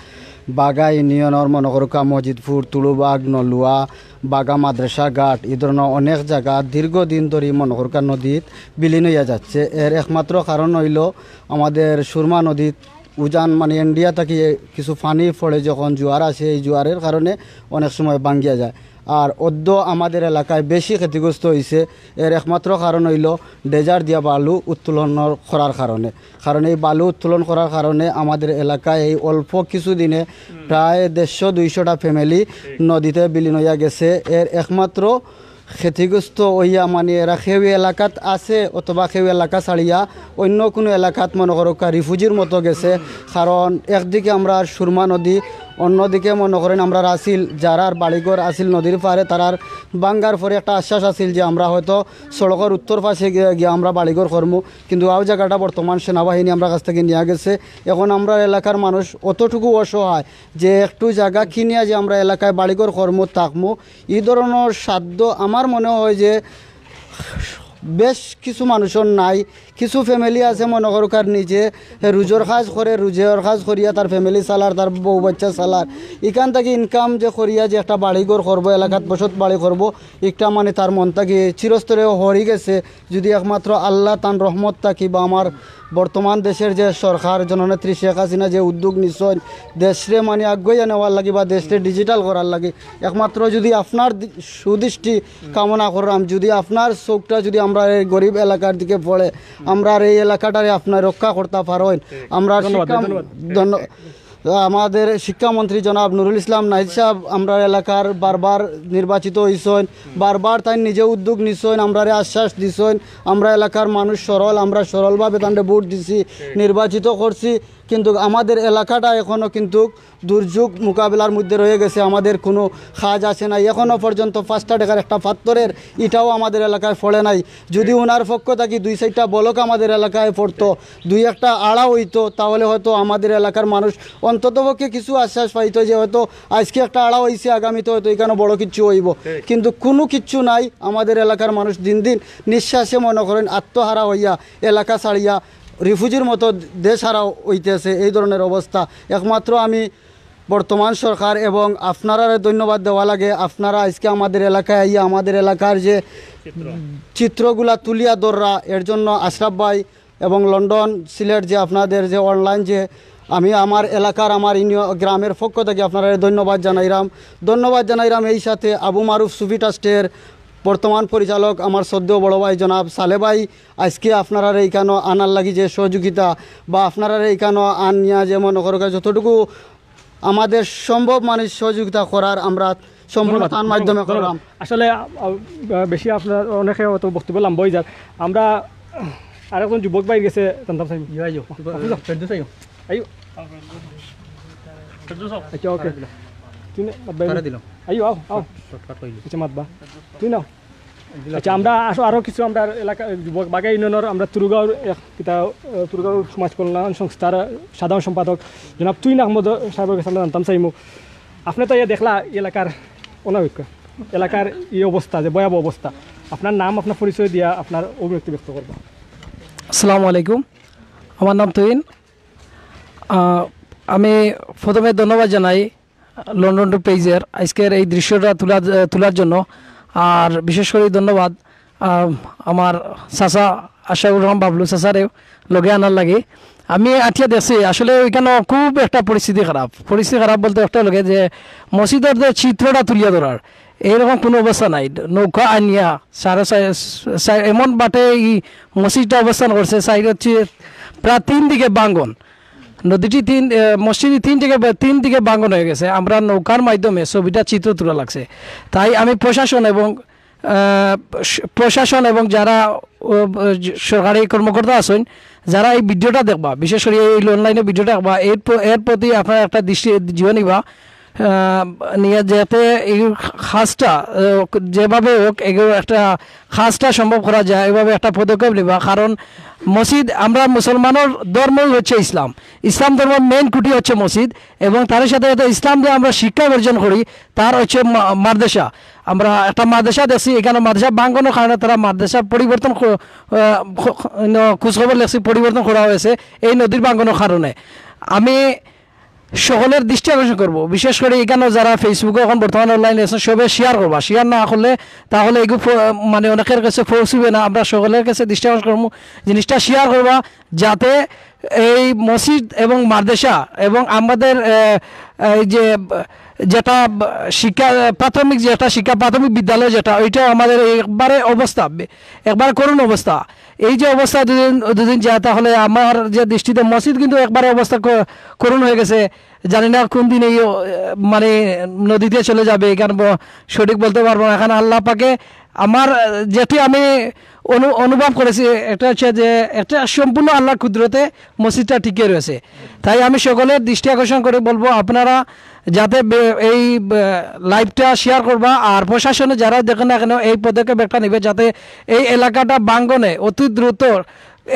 বাগা ইউনিয়নর মনে করুক্কা মজিদপুর, তুড়ুবাগ, নলুয়া, বাগা মাদ্রাসা ঘাট, এই ধরনের অনেক জাগা দীর্ঘদিন ধরি মনে করুক্কা নদীত বিলীন অইয়া যাচ্ছে। এর একমাত্র কারণ অইলো আমাদের সুরমা নদীত উজান মানে ইন্ডিয়া থাকি কিছু পানি পড়ে, যখন জোয়ার আসে, এই জোয়ারের কারণে অনেক সময় ভাঙ্গিয়া যায়। আর অদ্য আমাদের এলাকায় বেশি ক্ষতিগ্রস্ত অইছে, এর একমাত্র কারণ অইলো ড্রেজার দিয়া বালু উত্তোলন করার কারণে। কারণ এই বালু উত্তোলন করার কারণে আমাদের এলাকায় এই অল্প কিছু দিনে প্রায় দেড়শো দুইশোটা ফ্যামিলি নদীতে বিলীন অইয়া গেছে। এর একমাত্র ক্ষতিগ্রস্ত অইয়া মানে এরা কেউ এলাকাত আছে অথবা কেউ এলাকা ছাড়িয়া অন্য কুনু এলাকাত মনে করুক্কা রিফুজির মতো গেছে। কারণ একদিকে আমরার সুরমা নদী, অন্যদিকে মনে করইন আমরার আছিল, যারার বাড়িঘর আছিল নদীর পাড়ে, তারার ভাঙ্গার পরে একটা আশ্বাস আছিল যে আমরা হয়তো সড়কর উত্তর পাশে গিয়া, গিয়া আমরা বাড়িঘর করমু, কিন্তু অউ জাগাটা বর্তমান সেনাবাহিনী আমরার কাছ থাকি নিয়া গেছে। এখন আমরার এলাকার মানুষ অতটুকু অসহায় যে একটু জাগা কিনিয়া যে আমরা এলাকায় বাড়িঘর করমু, থাকমু, ই ধরনর সাধ্য আমার মনে হয় যে বেশ কিছু মানুষর নাই। কিছু ফ্যামিলি আছে মনে করুক্কা নিজে রুজর কাজ করে, রুজর কাজ করিয়া তার ফ্যামিলি চালার, তার বউ বাচ্চা চালার। ইখান থাকি ইনকাম যে করিয়া যে একটা বাড়িঘর করবো, এলাকাত বসত বাড়ি করবো, একটা মানে তার মন থাকি চিরস্তরে হরি গেছে। যদি একমাত্র আল্লাহ তান রহমত থাকি বা আমার বর্তমান দেশের যে সরকার জননেত্রী শেখ হাসিনা যে উদ্যোগ নিছইন দেশরে মানে আগুয়াইয়া নেওয়ার লাগি বা দেশরে ডিজিটাল করার লাগি, একমাত্র যদি আপনার দি-, সুদৃষ্টি কামনা কররাম, যদি আপনার চোখটা যদি আমরার এই গরিব এলাকার দিকে পড়ে, আমরার এই এলাকাটারে আপনার রক্ষা করতা পারইন। আমরার ধন্যবাদ, শিক্ষা ধন্যবাদ। ধন্য-, আমাদের শিক্ষামন্ত্রী জনাব নুরুল ইসলাম নাহিদ সাহেব আমরার এলাকার বারবার নির্বাচিত অইছইন, বারবার তাইন নিজে উদ্যোগ নিছইন, আমরারে আশ্বাস দিছইন, আমরা এলাকার মানুষ সরল, আমরা সরলভাবে তানরে ভোট দিছি, নির্বাচিত করছি, কিন্তু আমাদের এলাকাটা এখনো কিন্তু দুর্যোগ মোকাবিলার মধ্যে রয়ে গেছে, আমাদের কুনু কাজ আসে নাই। এখনো পর্যন্ত পাঁচটা টেকার একটা পাত্থরের ইটাও আমাদের এলাকায় পড়ে নাই। যদি ওনার পক্ষ থাকি দুই চাইরটা বলক আমাদের এলাকায় পড়তো, দুই একটা আড়া অইতো, তাহলে হয়তো আমাদের এলাকার মানুষ অন্ততপক্ষে কিছু আশ্বাস পাইতো যে হয়তো আইজকে একটা আড়া অইছে, আগামীতে হয়তো ইখানো বড় কিচ্ছু অইবো। কিন্তু কুনু কিচ্ছু নাই। আমাদের এলাকার মানুষ দিন দিন নিঃশ্বাসে মনে করইন আত্মহারা অইয়া এলাকা ছাড়িয়া রিফুজির মতো দেশহারা অইতেছে। এই ধরনের অবস্থা। একমাত্র আমি বর্তমান সরকার এবং আপনারারে ধন্যবাদ দেওয়া লাগে। আপনারা আইজকে আমাদের এলাকায় আইয়া আমাদের এলাকার যে চিত্রগুলা তুলিয়া ধররা, এর জন্য আশরাফ ভাই এবং লন্ডন, সিলেট যে আপনাদের যে অনলাইন যে আমি আমার এলাকার আমার ইউনিয়ন গ্রামের পক্ষ থাকি আপনারারে ধন্যবাদ জানাইরাম। ধন্যবাদ জানাইরাম এই সাথে আবু মারুফ সুফি ট্রাস্টের বর্তমান পরিচালক আমার শ্রদ্ধেয় বড় ভাই জনাব সালে ভাই আইজকে আপনারারে ইখানো আনার লাগি যে সহযোগিতা বা আপনারারে ইখানো আনিয়া যে মনে করুক্কা যতটুকু আমাদের সম্ভব মানে সহযোগিতা করার আমরা সম্পূর্ণ ধন্যবাদ, তার মাধ্যমে ধন্যবাদ। করলাম। আসলে, আ, আ, বেশি আপনার অনেকে হয়তো বক্তব্য লম্বা অইযার। আমরা আরেকজন যুবক ভাই গেছে, জানতাম চাই। ইয়া, আইও। অফিস যাও। ফেরদৌস আইও। আইও। আচ্ছা, ওকে। তুই না, তারা দিলাম। আইও, আও, আও। শর্টকাট কইলি। আচ্ছা, মাতবা। তুই না। আচ্ছা, আমরা আসো, আরো কিছু আমরা এলাকা, বাগা ইউনিয়নের আমরা তুরুগাঁওর এক কিতা, আহ, তুরুগাঁও সমাজ কল্যাণ সংস্থার সাধারণ সম্পাদক জনাব তুইন আহমদ সাহেবের কাছে আমরা জানতাম চাইমু। আপনি তো ইয়ে দেখলা এই এলাকার অনাবশ্যক, এলাকার এই অবস্থা, যে ভয়াবহ অবস্থা। আপনার নাম, আপনার পরিচয় দিয়া আপনার অভিব্যক্তি ব্যক্ত করবা। আসসালামু আলাইকুম, আমার নাম তুইন। আহ, আমি প্রথমে ধন্যবাদ জানাই লন্ডন টু পেইজের আজকের এই দৃশ্যটা তুলা-, তোলার জন্য। আর বিশেষ করে ধন্যবাদ, আহ, আমার চাচা আশরাফুর রহমান বাবলু চাচারে লগে আনার লাগি। আমি আটিয়া দেখছি, আসলে ওইখানে খুব একটা পরিস্থিতি খারাপ। পরিস্থিতি খারাপ বলতে একটা লগে যে মসজিদের যে চিত্রটা তুলিয়া ধরার, এইরকম কোনো অবস্থা নাই। নৌকা আনিয়া সাড়ে চার, চার, এমন বাটে এই মসজিদটা অবস্থান করছে, সাইড হচ্ছে প্রায় তিন দিকে ভাঙ্গন। নদীটি তিন, এ, মসজিদটি তিন দিকে, তিন দিকে ভাঙ্গন হয়ে গেছে। আমরা নৌকার মাধ্যমে ছবিটা চিত্র তোলা লাগছে। তাই আমি প্রশাসন এবং, আহ, স-, প্রশাসন এবং যারা, ও, জ-, সরকারি কর্মকর্তা আছেন, যারা এই ভিডিওটা দেখবা, বিশেষ করে এই অনলাইনে ভিডিওটা দেখবা, এর প্র-, এর প্রতি আপনারা একটা দৃষ্টি দিও নিবা। আহ, নিয়ে যাতে এই খাজটা, আহ, যেভাবে হোক, এগুলো একটা খাজটা সম্ভব করা যায়, এইভাবে একটা পদক্ষেপ নিবা। কারণ মসজিদ, আমরা মুসলমানর ধর্মই হচ্ছে ইসলাম। ইসলাম ধর্মর মেইন খুঁটি হচ্ছে মসজিদ, এবং তার সাথে সাথে ইসলাম যে আমরা শিক্ষা অর্জন করি, তার হচ্ছে মা-, মাদ্রাসা। আমরা একটা মাদ্রাসা দেখছি, এখানে মাদ্রাসা ভাঙ্গনের কারণে তারা মাদ্রাসা পরিবর্তন ক-, আহ, খ-, খ-, ন-, খোঁজখবর লেখছি, পরিবর্তন করা হয়েছে এই নদীর ভাঙ্গনের কারণে। আমি সকলের দৃষ্টি আকর্ষণ করব, বিশেষ করে এখানে যারা Facebook-এ এখন বর্তমানে অনলাইনে আছেন, সবে শেয়ার করবা। শেয়ার না করলে তাহলে এগু ফ-, মানে অনেকের কাছে পৌঁছবে না। আমরা সকলের কাছে দৃষ্টি আকর্ষণ করবো, জিনিসটা শেয়ার করবা, যাতে এই মসজিদ এবং মাদ্রাসা এবং আমাদের, আহ, এই যে, আহ, যেটা, আহ, শিক্ষা, প্রাথমিক যেটা শিক্ষা, প্রাথমিক বিদ্যালয় যেটা, ওইটা আমাদের একবারে অবস্থা, একবারে করুণ অবস্থা। এই যে অবস্থা দুদিন, দুদিন যায়, তাহলে আমার যে দৃষ্টিতে মসজিদ কিন্তু একবারে অবস্থা ক-, করুণ হয়ে গেছে। জানি না কোন দিন এই, আহ, মানে নদীতে চলে যাবে, এখানে ব-, সঠিক বলতে পারবো না। এখন আল্লাহ পাকে আমার, আহ, যেটি আমি অনু-, অনুভব করেছি, এটা হচ্ছে যে একটা সম্পূর্ণ আল্লাহর কুদরতে মসজিদটা টিকে রয়েছে। তাই আমি সকলের দৃষ্টি আকর্ষণ করে বলবো, আপনারা যাতে বে-, এই, আহ, লাইভটা শেয়ার করবা, আর প্রশাসনে যারা দেখেন না কেন, এই পদক্ষেপ একটা নেবে, যাতে এই এলাকাটা ভাঙ্গনে অতি দ্রুত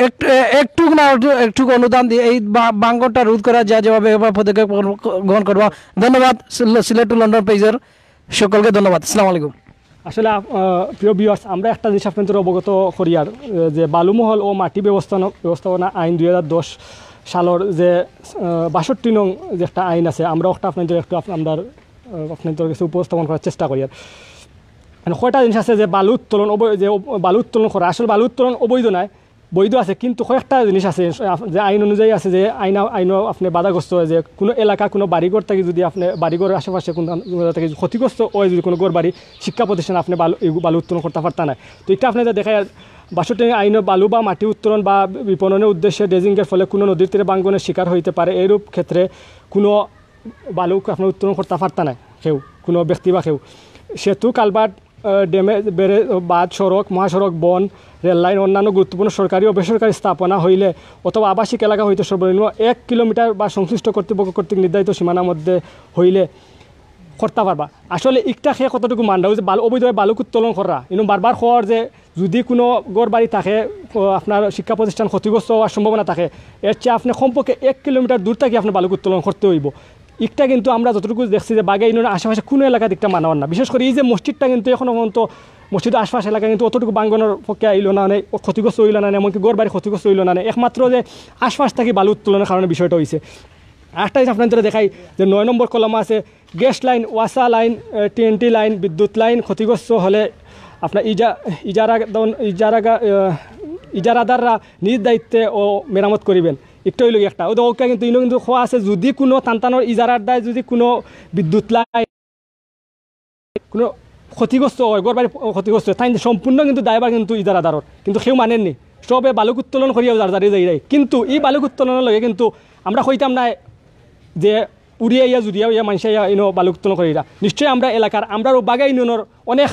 একটু, একটু না একটু, একটু অনুদান দিয়ে এই বা-, ভাঙ্গনটা রোধ করা যায়, যেভাবে এভাবে পদক্ষেপ গ্রহণ, গ্রহণ করবা। ধন্যবাদ সিল-, সিলেট টু লন্ডন পেজের সকলকে ধন্যবাদ। আসসালামু আলাইকুম। আসলে, আহ, প্রিয় ভিউয়ার্স, আমরা একটা জিনিস আপনাদের অবগত করি আর, আহ, যে বালুমহল ও মাটি ব্যবস্থান-, ব্যবস্থাপনা আইন দুই হাজার দশ সালের যে, আহ, বাষট্টি নং যে একটা আইন আছে, আমরা ওটা আপনাদের একটু আপ-, আমরা, আহ, আপনাদের কাছে উপস্থাপন করার চেষ্টা করি আর। মানে কয়টা জিনিস আছে যে বালু উত্তোলন অবৈ-, যে অব-, বালু উত্তোলন করা, আসলে বালু উত্তোলন অবৈধ নয়, বৈধ আছে, কিন্তু কয়েকটা জিনিস আছে যে আইন অনুযায়ী আছে, যে আইন, আইনও আপনি বাধাগ্রস্ত হয় যে কোনো এলাকা, কোনো বাড়িঘর থাকি যদি আপনি বাড়িঘরের আশেপাশে কোনো, কোনো জায়গা থাকি ক্ষতিগ্রস্ত হয়, যদি কোনো ঘর বাড়ি, শিক্ষা প্রতিষ্ঠান আপনি বালু, এই বালু উত্তোলন করতে পারতা না। তো এটা আপনি যে দেখা যায় বাষট্টি আইনও বালু বা মাটি উত্তোলন বা বিপণনের উদ্দেশ্যে ড্রেজিংয়ের ফলে কোনো নদীর তীরে ভাঙ্গনের শিকার হইতে পারে, এইরূপ ক্ষেত্রে কোনো বালু আপনার উত্তোলন করতে পারতা না কেউ, কোনো ব্যক্তি বা কেউ। সেতু, কালভার্ট, আহ, ড্রেনেজ, বেড়ে-, বাঁধ, সড়ক, মহাসড়ক, বন, রেল লাইন, অন্যান্য গুরুত্বপূর্ণ সরকারি ও বেসরকারি স্থাপনা হইলে অথবা আবাসিক এলাকা হইতে সর্বনিম্ন এক কিলোমিটার বা সংশ্লিষ্ট কর্তৃপক্ষ কর্তৃক নির্ধারিত সীমানার মধ্যে হইলে করতে পারবা। আসলে একটা সে কতটুকু মানরা, ওই যে বালু, অবৈধভাবে বালুক উত্তোলন করা, ইনো বারবার কর যে যদি কোনো ঘর বাড়ি থাকে, ও, আপনার শিক্ষা প্রতিষ্ঠান ক্ষতিগ্রস্ত হওয়ার সম্ভাবনা থাকে, এর চেয়ে আপনি কমপক্ষে এক কিলোমিটার দূর থাকি আপনি বালুক উত্তোলন করতে হইব। একটা কিন্তু আমরা যতটুকু দেখছি যে বাঘে ইনোর আশেপাশে কোনো এলাকাত একটা মানা অর না। বিশেষ করে এই যে মসজিদটা কিন্তু এখনো পর্যন্ত মসজিদ আশপাশ এলাকা কিন্তু অতটুকু ভাঙ্গনের পক্ষে আইল না, মানে ক্ষতিগ্রস্ত হইল না, এমনকি ঘর বাড়ি ক্ষতিগ্রস্ত হইল না। একমাত্র যে আশপাশ থাকি বালু উত্তোলনের কারণে বিষয়টা হইছে। আরেকটা জিনিস আপনাদের দেখাই যে নয় নম্বর কলামে আছে গ্যাস লাইন, ওয়াসা লাইন, এ, টিএনটি লাইন, বিদ্যুৎ লাইন ক্ষতিগ্রস্ত হলে আপনার ইজা-, ইজারা-, ইজারাগা-, এ, ইজারাদাররা নিজ দায়িত্বে ও মেরামত করিবেন। একটা হইল কি একটা, ও দৌকা কিন্তু ইনো কিন্তু খোয়া আছে, যদি কোনো তান্তানোর ইজারার দায় যদি কোনো বিদ্যুৎ লাইন কোনো ক্ষতিগ্রস্ত হয়, ঘর বাড়ি ক্ষতিগ্রস্ত হয়, তাই সম্পূর্ণ কিন্তু দায়ভার কিন্তু ইজারাদারর, কিন্তু কেউ মানেননি। সবে বালুক উত্তোলন করিয়াও যার যারে যাই যায়, কিন্তু এই বালুক উত্তোলনের লগে কিন্তু আমরা কইতাম না যে উড়িয়া ইয়া জুড়িয়া ইয়া মানুষে ইয়া ইনো বালুক উত্তোলন করিয়া। নিশ্চয়ই আমরা এলাকার, আমরারও বাগা ইউনিয়নের অনেক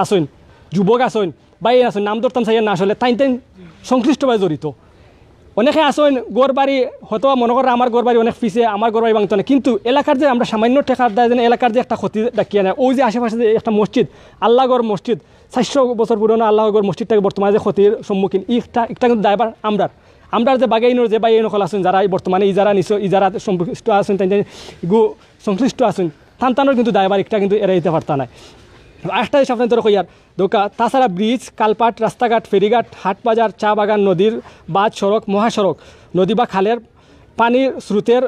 আছইন, যুবক আছইন, ভাই আছইন, নাম ধরতাম চাইয়া না আসলে, তাইন তাইন সংশ্লিষ্টভাবে জড়িত। অনেকে আছইন ঘর বাড়ি, হয়তো মনে করেন আমার ঘর বাড়ি অনেক পিছে, আমার ঘর বাড়ি ভাঙতো না, কিন্তু এলাকার যে আমরা সামান্য টেকার দায় যেন এলাকার যে একটা ক্ষতি ডাকিয়া নেয়, ওই যে আশেপাশে যে একটা মসজিদ, আল্লাহঘর মসজিদ, চারশো বছর পুরনো আল্লাহঘর মসজিদটাকে বর্তমানে যে ক্ষতির সম্মুখীন, একটা, একটা কিন্তু দায়ভার আমরার। আমরার যে বাগাইনর যে ভাই নকল আছইন, যারা এই বর্তমানে ইজারা নিছ, ইজারা সম্পৃক্ত আছইন, তাই তাই গু সংশ্লিষ্ট আছইন, তান তানর কিন্তু দায়ভার একটা কিন্তু এড়াইতে পারতা নাই। আরেকটা জিনিস আপনাদের কইয়ার দরকার, তাছাড়া ব্রিজ, কালপাট, রাস্তাঘাট, ফেরিঘাট, হাট বাজার, চা বাগান, নদীর বাঁধ, সড়ক, মহাসড়ক, নদী বা খালের পানির স্রোতের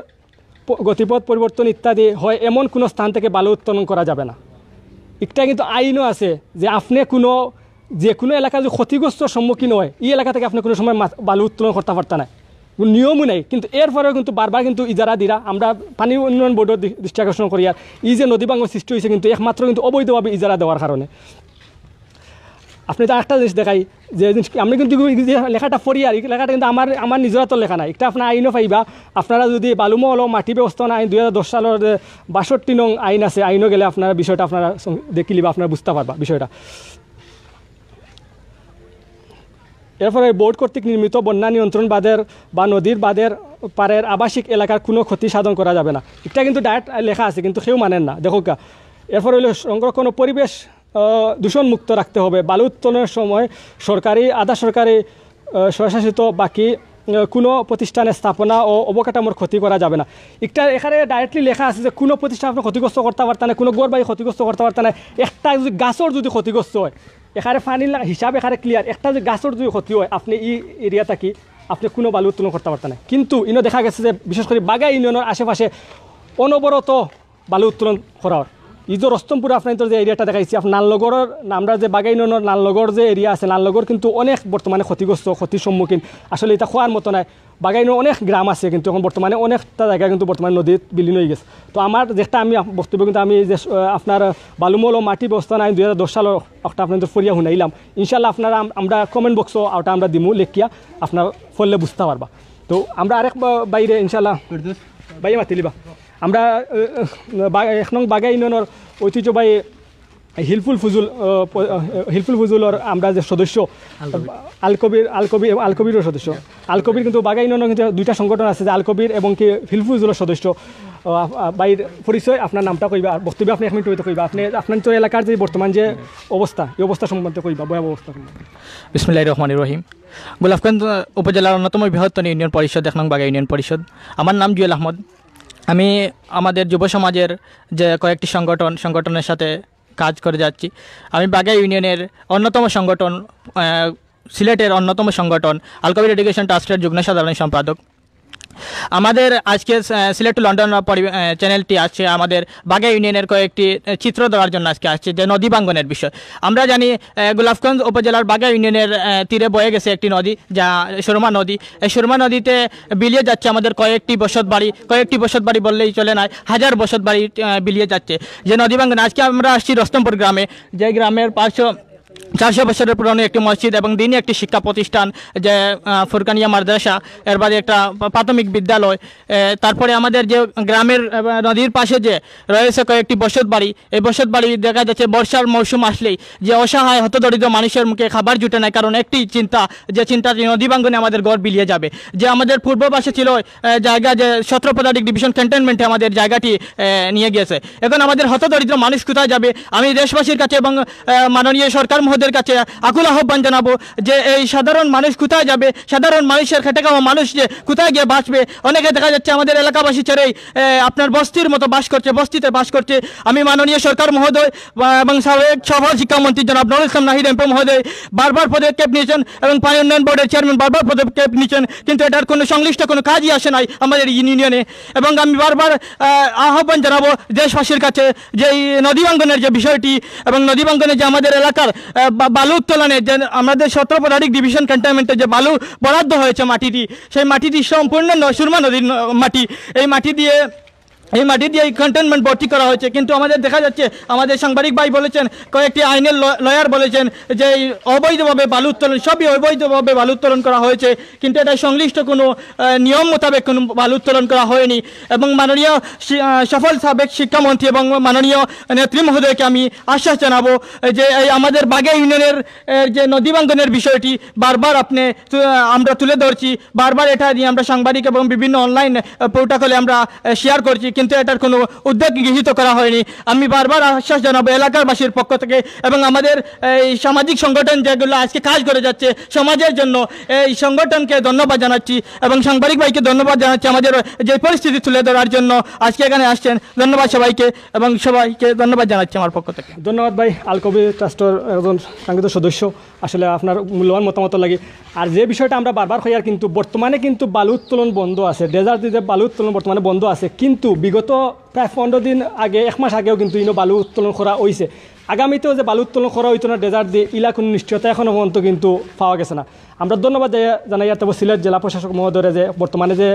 প-, গতিপথ পরিবর্তন ইত্যাদি হয় এমন কোনো স্থান থেকে বালু উত্তোলন করা যাবে না। একটা কিন্তু আইনও আছে যে আপনি কোনো, যে কোনো এলাকা যদি ক্ষতিগ্রস্ত সম্মুখীন হয়, এই এলাকা থেকে আপনি কোনো সময় মাছ, বালু উত্তোলন করতে পারতা না, কোনো নিয়মও নাই। কিন্তু এরপরেও কিন্তু বারবার কিন্তু ইজারা দিরা, আমরা পানি উন্নয়ন বোর্ডও দৃ-, দৃষ্টি আকর্ষণ করি। আর এই যে নদী ভাঙ্গন সৃষ্টি হয়েছে কিন্তু একমাত্র কিন্তু অবৈধভাবে ইজারা দেওয়ার কারণে। আপনি তো একটা জিনিস দেখাই, যে জিনিস কি, আমি কিন্তু এই যে লেখাটা পড়ি আর এই লেখাটা কিন্তু আমার, আমার নিজের তো লেখা নাই, এটা আপনার আইনও পাইবা। আপনারা যদি বালুমহল ও মাটি ব্যবস্থাপনা আইন দুই হাজার দশ সালের যে বাষট্টি নং আইন আছে, আইনও গেলে আপনারা বিষয়টা আপনারা সং-, দেখিলিবা, আপনারা বুঝতে পারবা বিষয়টা। এরপরে বোর্ড কর্তৃক নির্মিত বন্যা নিয়ন্ত্রণ বাঁধের বা নদীর বাঁধের পাড়ের আবাসিক এলাকার কোনো ক্ষতি সাধন করা যাবে না। এটা কিন্তু ডাইরেক্ট লেখা আছে, কিন্তু কেউ মানেন না। দেখো কা, এরপর হইলো সংরক্ষণ ও পরিবেশ আহ, দূষণমুক্ত রাখতে হবে। বালু উত্তোলনের সময় সরকারি, আধা সরকারি, আহ, স্বশাসিত বাকি আহ, কোনো প্রতিষ্ঠানের স্থাপনা ও অবকাঠামোর ক্ষতি করা যাবে না। একটা এখানে ডাইরেক্টলি লেখা আছে যে কোনো প্রতিষ্ঠান আপনি ক্ষতিগ্রস্ত করতে পারতেন না, কোনো ঘর বাড়ি ক্ষতিগ্রস্ত করতে পারতেন না। একটা যদি গাছর যদি ক্ষতিগ্রস্ত হয়, এখানে ফাইনাল হিসাব এখানে ক্লিয়ার, একটা যদি গাছর যদি ক্ষতি হয়, আপনি এই এরিয়া থাকি আপনি কোনো বালু উত্তোলন করতে পারতেন না। কিন্তু ইনো দেখা গেছে যে বিশেষ করে বাগা ইউনিয়নের আশেপাশে অনবরত বালু উত্তোলন করার। এই যে রস্তমপুর আপনার যে এরিয়াটা দেখাইছি, আপনার নালনগরের, আমরা যে বাগা ইউনিয়নের নালনগর যে এরিয়া আছে, নালনগর কিন্তু অনেক বর্তমানে ক্ষতিগ্রস্ত, ক্ষতির সম্মুখীন। আসলে এটা খোয়ার মতো নয়। বাগা ইউনিয়ন অনেক গ্রাম আছে, কিন্তু এখন বর্তমানে অনেকটা জায়গা কিন্তু বর্তমানে নদীত বিলীন হয়ে গেছে। তো আমার যেটা আমি আপ-, বক্তব্য কিন্তু আমি যে, আহ, আপনার বালুমল ও মাটি ব্যবস্থাপনা আইন দুই হাজার দশ সালের একটা আপনাদের ফরিয়া শুনাইলাম। ইনশাল্লাহ আপনারা আম-, আমরা কমেন্ট বক্সও ওটা আমরা দিমু লেখিয়া, আপনার ফলে বুঝতে পারবা। তো আমরা আরেক বা-, বাইরে ইনশাল্লাহ বাইরে মাতিলিবা। আমরা, আহ, আহ, বা-, এক নং বাগা ইউনিয়নের ঐতিহ্যবাহী হিলফুল ফজুল, আহ, প-, আহ, হিলফুল ফজুলর আমরা যে সদস্য, আলকবির, আলকবির, আলকবিরও সদস্য। আলকবির কিন্তু বাগা ইউনিয়নের কিন্তু দুইটা সংগঠন আছে, যে আলকবির এবং কি হিলফুল ফজুলর সদস্য। আহ, আহ, ভাইর পরিচয়, আপনার নামটা কইবা, আর বক্তব্য আপনি এক মিনিট হইতে কইবা। আপনি, আপনার তো এলাকার যে বর্তমান যে অবস্থা, এই অবস্থা সম্বন্ধে কইবা, ভয়াবহ অবস্থা সম্বন্ধে। বিসমিল্লাহির রহমানির রহিম। গোলাপগঞ্জ উপজেলার অন্যতম বৃহত্তম ইউনিয়ন পরিষদ, এক নং বাগা ইউনিয়ন পরিষদ। আমার নাম জুয়েল আহমদ। আমি আমাদের যুব সমাজের যে কয়েকটি সংগঠন, সংগঠনের সাথে কাজ করে যাচ্ছি। আমি বাগা ইউনিয়নের অন্যতম সংগঠন, আহ, সিলেটের অন্যতম সংগঠন আলকবির এডুকেশন ট্রাস্টের যুগ্ম সাধারণ সম্পাদক। আমাদের আজকে, আহ, সিলেট টু লন্ডন পরি-, আহ, চ্যানেলটি আসছে আমাদের বাগা ইউনিয়নের কয়েকটি, আহ, চিত্র দেওয়ার জন্য আজকে আসছে, যে নদী ভাঙ্গনের বিষয়। আমরা জানি, আহ, গোলাপগঞ্জ উপজেলার বাগা ইউনিয়নের, আহ, তীরে বয়ে গেছে একটি নদী, যা সুরমা নদী। এই সুরমা নদীতে বিলিয়ে যাচ্ছে আমাদের কয়েকটি বসত বাড়ি, কয়েকটি বসত বাড়ি বললেই চলে নয়, হাজার বসত বাড়ি, আহ, বিলিয়ে যাচ্ছে। যে নদী ভাঙ্গন, আজকে আমরা আসছি রস্তমপুর গ্রামে, যে গ্রামের পাঁচশো, চারশো বছরের পুরনো একটি মসজিদ এবং দিনই একটি শিক্ষা প্রতিষ্ঠান, যে, আহ, ফুরকানিয়া মাদ্রাসা, এর বাদে একটা প্রা-, প্রাথমিক বিদ্যালয়। আহ, তারপরে আমাদের যে গ্রামের, আহ, নদীর পাশে যে রয়েছে কয়েকটি বসত বাড়ি, এই বসত বাড়ি দেখা যাচ্ছে বর্ষার মৌসুম আসলেই যে অসহায় হতদরিদ্র মানুষের মুখে খাবার জুটে না, কারণ একটি চিন্তা, যে চিন্তা যে নদী ভাঙ্গনে আমাদের ঘর বিলিয়ে যাবে। যে আমাদের পূর্ব পাশে ছিল, আহ, জায়গা, যে সতেরো পদাতিক ডিভিশন ক্যান্টনমেন্টে আমাদের জায়গাটি, আহ, নিয়ে গেছে। এখন আমাদের হতদরিদ্র মানুষ কোথায় যাবে? আমি দেশবাসীর কাছে এবং, আহ, মাননীয় সরকার মহোদয়ের কাছে আকুল আহ্বান জানাবো যে এই সাধারণ মানুষ কোথায় যাবে, সাধারণ মানুষের খেটে খাওয়া মানুষ যে কোথায় গিয়ে বাঁচবে। অনেকে দেখা যাচ্ছে আমাদের এলাকাবাসী ছেড়েই, আহ, আপনার বস্তির মতো বাস করছে, বস্তিতে বাস করছে। আমি মাননীয় সরকার মহোদয়, আহ, এবং সাবেক সফল শিক্ষামন্ত্রী জনাব নুরুল ইসলাম নাহিদ এমপি মহোদয় বারবার পদক্ষেপ নিয়েছেন এবং পানি উন্নয়ন বোর্ডের চেয়ারম্যান বারবার পদক্ষেপ নিয়েছেন, কিন্তু এটার কোনো সংশ্লিষ্ট কোনো কাজই আসে নাই আমাদের ইউনিয়নে। এবং আমি বারবার, আহ, আহ্বান জানাবো দেশবাসীর কাছে যে এই নদী ভাঙ্গনের যে বিষয়টি এবং নদী ভাঙ্গনের যে আমাদের এলাকার, আহ, বা-, বালু উত্তোলনের যে আমাদের সতেরো পদাতিক ডিভিশন ক্যান্টনমেন্টে যে বালু বরাদ্দ হয়েছে মাটিটি, সেই মাটিটি সম্পূর্ণ ন-, সুরমা নদীর ন-, মাটি। এই মাটি দিয়ে, এই মাটি দিয়ে এই ক্যান্টনমেন্ট ভর্তি করা হয়েছে, কিন্তু আমাদের দেখা যাচ্ছে, আমাদের সাংবাদিক ভাই বলেছেন, কয়েকটি আইনের ল-, লয়ার বলেছেন যে এই অবৈধভাবে বালু উত্তোলন, সবই অবৈধভাবে বালু উত্তোলন করা হয়েছে, কিন্তু এটা সংশ্লিষ্ট কোনো, আহ, নিয়ম মোতাবেক কোনো বালু উত্তোলন করা হয়নি। এবং মাননীয় শি-, আহ, সফল সাবেক শিক্ষামন্ত্রী এবং মাননীয় নেত্রী মহোদয়কে আমি আশ্বাস জানাবো যে এই আমাদের বাগা ইউনিয়নের, আহ, যে নদী ভাঙ্গনের বিষয়টি বারবার আপনি তু-, আহ, আমরা তুলে ধরছি, বারবার এটা নিয়ে আমরা সাংবাদিক এবং বিভিন্ন অনলাইন, আহ, পোর্টালে আমরা, আহ, শেয়ার করছি, কিন্তু এটার কোনো উদ্যোগ গৃহীত করা হয়নি। আমি বারবার আশ্বাস জানাবো এলাকাবাসীর পক্ষ থেকে এবং আমাদের এই সামাজিক সংগঠন যেগুলো আজকে কাজ করে যাচ্ছে সমাজের জন্য, এই সংগঠনকে ধন্যবাদ জানাচ্ছি এবং সাংবাদিক ভাইকে ধন্যবাদ জানাচ্ছি আমাদের যে পরিস্থিতি তুলে ধরার জন্য আজকে এখানে আসছেন। ধন্যবাদ সবাইকে এবং সবাইকে ধন্যবাদ জানাচ্ছি আমার পক্ষ থেকে। ধন্যবাদ ভাই, আলকবি ট্রাস্টর একজন কাঙ্ক্ষিত সদস্য। আসলে আপনার মূল্যবান মতামত লাগি। আর যে বিষয়টা আমরা বারবার কইয়ার, কিন্তু বর্তমানে কিন্তু বালু উত্তোলন বন্ধ আছে, ডেজার্ট দিয়ে বালু উত্তোলন বর্তমানে বন্ধ আছে, কিন্তু বিগত প্রায় পনেরো দিন আগে, এক মাস আগেও কিন্তু ইনো বালু উত্তোলন করা হইছে। আগামীতেও যে বালু উত্তোলন করা হইতো না ডেজার্ট দিয়ে, ইলা কোনো নিশ্চয়তা এখনো পর্যন্ত কিন্তু পাওয়া গেছে না। আমরা ধন্যবাদ জানাই, জানাই আর তবে সিলেট জেলা প্রশাসক মহোদয়রে যে বর্তমানে যে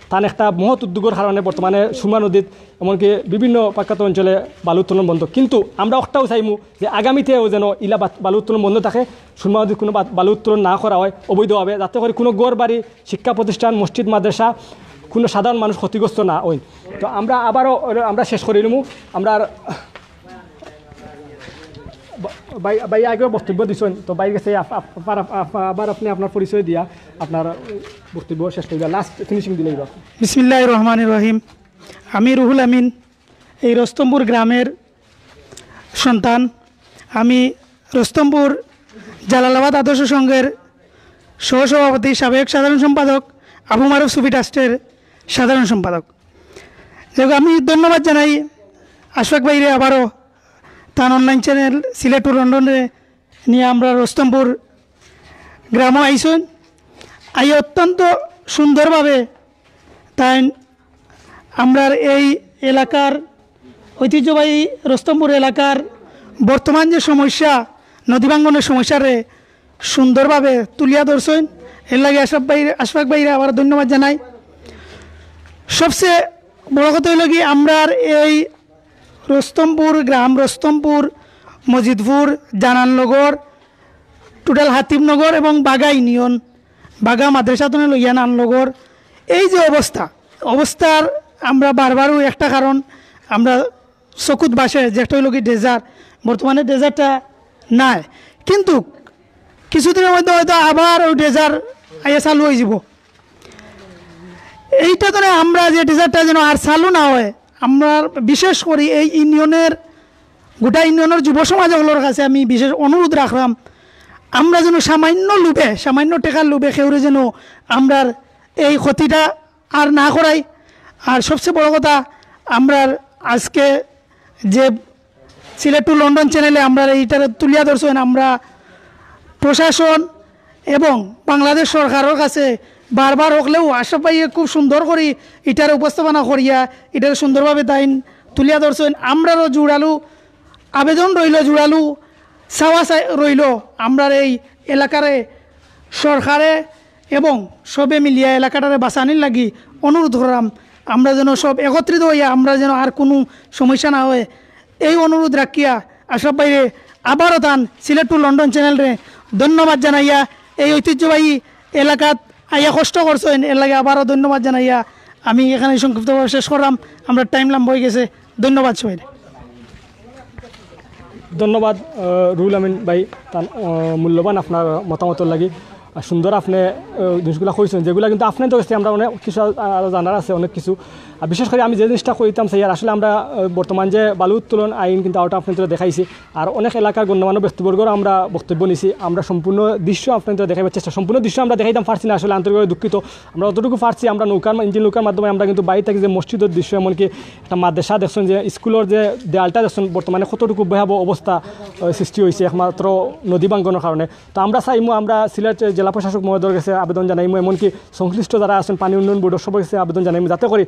তান একটা মহৎ উদ্যোগের কারণে বর্তমানে সুরমা নদীত এমনকি বিভিন্ন প্রখ্যাত অঞ্চলে বালু উত্তোলন বন্ধ। কিন্তু আমরা অকটাও চাইমু যে আগামীতেও যেন ইলা বাত-, বালু উত্তোলন বন্ধ থাকে, সুরমা নদীত কোনো বাত-, বালু উত্তোলন না করা হয় অবৈধভাবে, যাতে করে কোনো ঘর বাড়ি, শিক্ষা প্রতিষ্ঠান, মসজিদ, মাদ্রাসা, কোনো সাধারণ মানুষ ক্ষতিগ্রস্ত না হয়। তো আমরা আবারও আমরা শেষ করি নিমু। আমরা আর ভাই, ভাই আগেও বক্তব্য দিছেন, তো ভাইর কাছে আপ-, আপ-, আবার আপ-, আপ-, আবার আপনি আপনার পরিচয় দিয়া আপনার বক্তব্য শেষ করবা, লাস্ট ফিনিশিং দিলেই বা। বিসমিল্লাহির রহমানির রহিম। আমি রুহুল আমিন, এই রুস্তমপুর গ্রামের সন্তান। আমি রুস্তমপুর জালালাবাদ আদর্শ সংঘের সহসভাপতি, সাবেক সাধারণ সম্পাদক, আবু মারুফ সুফি ট্রাস্টের সাধারণ সম্পাদক। যাই হোক, আমি ধন্যবাদ জানাই আশফাক ভাইরে আবারও তান অনলাইন চ্যানেল সিলেট টু লন্ডনরে নিয়া আমরা রুস্তমপুর গ্রামো আইছইন। আই অত্যন্ত সুন্দরভাবে তাইন আমরার এই এলাকার ঐতিহ্যবাহী রুস্তমপুর এলাকার বর্তমান যে সমস্যা, নদী ভাঙ্গনের সমস্যারে সুন্দরভাবে তুলিয়া ধরছইন। এর লাগি আশরাফ ভাই, আশফাক ভাইরে আবার ধন্যবাদ জানাই। সবচেয়ে বড় কথা হইল কি, আমরার এই রুস্তমপুর গ্রাম, রুস্তমপুর, মজিদপুর, জানাননগর, টোটাল হাতিমনগর এবং বাগা ইউনিয়ন, বাগা মাদ্রাসা তনে লইয়া নাননগর, এই যে অবস্থা, অবস্থার আমরা বারবারও একটা কারণ আমরা চকুত বাসে, যেটা হইল কি ড্রেজার। বর্তমানে ড্রেজারটা নাই, কিন্তু কিছুদিনের মধ্যে হয়তো আবার ওই ড্রেজার আইয়া চালু হয়ে যাব। এইটা তো না, আমরা যে ড্রেজারটা যেন আর চালু না হয়, আমরা বিশেষ করি এই ইউনিয়নের, গোটা ইউনিয়নের যুব সমাজ সকলের কাছে আমি বিশেষ অনুরোধ রাখলাম, আমরা যেন সামান্য লোভে, সামান্য টেকার লোভে কেউরে যেন আমরার এই ক্ষতিটা আর না করাই। আর সবচেয়ে বড় কথা, আমরার আজকে যে সিলেট টু লন্ডন চ্যানেলে আমরা এইটারে তুলিয়া ধরছেন, আমরা প্রশাসন এবং বাংলাদেশ সরকারের কাছে বারবার হকলেও আশরাফ ভাইয়ে খুব সুন্দর করি ইটারে উপস্থাপনা করিয়া ইটারে সুন্দরভাবে তাইন তুলিয়া ধরছেন। আমরারও জোরালো আবেদন রইল, জোরালো চাওয়া চাই রইল, আমরার এই এলাকারে সরকারে এবং সবে মিলিয়া এলাকাটারে বাঁচানির লাগি অনুরোধ করলাম। আমরা যেন সব একত্রিত হইয়া আমরা যেন আর কোনো সমস্যা না হয়, এই অনুরোধ রাখিয়া আশরাফ ভাইরে আবারও তান সিলেট টু লন্ডন চ্যানেলরে ধন্যবাদ জানাইয়া, এই ঐতিহ্যবাহী এলাকাত আইয়া কষ্ট করছেন, এর লাগি আবারও ধন্যবাদ জানাইয়া আমি এখানে সংক্ষিপ্তভাবে শেষ করলাম। আমরা টাইম লম্বা হয়ে গেছে। ধন্যবাদ সবাই। ধন্যবাদ আহ, রুহুল আমিন ভাই, তার আহ, মূল্যবান আপনার মতামতর লাগি। আর সুন্দর আপনি আহ, জিনিসগুলা কইছেন, যেগুলা কিন্তু আপনার তো কাছে আমরা অনেক কিছু আ-, আরো জানার আছে অনেক কিছু। আর বিশেষ করে আমি যে জিনিসটা কইতাম চাই, আর আসলে আমরা আহ, বর্তমান যে বালু উত্তোলন আইন কিন্তু ওটা আপনার দেখাইছি, আর অনেক এলাকার গণ্যমান্য ব্যক্তিবর্গর আমরা বক্তব্য নিছি। আমরা সম্পূর্ণ দৃশ্য আপনার দেখাইবার চেষ্টা, সম্পূর্ণ দৃশ্য আমরা দেখাইতাম পারছি না, আসলে আন্তরিকভাবে দুঃখিত। আমরা যতটুকু পারছি আমরা নৌকার মা-, ইঞ্জিন নৌকার মাধ্যমে আমরা কিন্তু বাইরে থাকি যে মসজিদের দৃশ্য, এমনকি একটা মাদ্রাসা দেখছেন, যে স্কুলের যে দেয়ালটা দেখছেন বর্তমানে কতটুকু ভয়াবহ অবস্থা আহ, সৃষ্টি হয়েছে একমাত্র নদী ভাঙ্গনের কারণে। তো আমরা চাইমু, আমরা সিলেট জেলা প্রশাসক মহোদয়ের কাছে আবেদন জানাইমু, এমনকি সংশ্লিষ্ট যারা আছেন পানি উন্নয়ন বোর্ডের সবার কাছে আবেদন জানাইমু, যাতে করি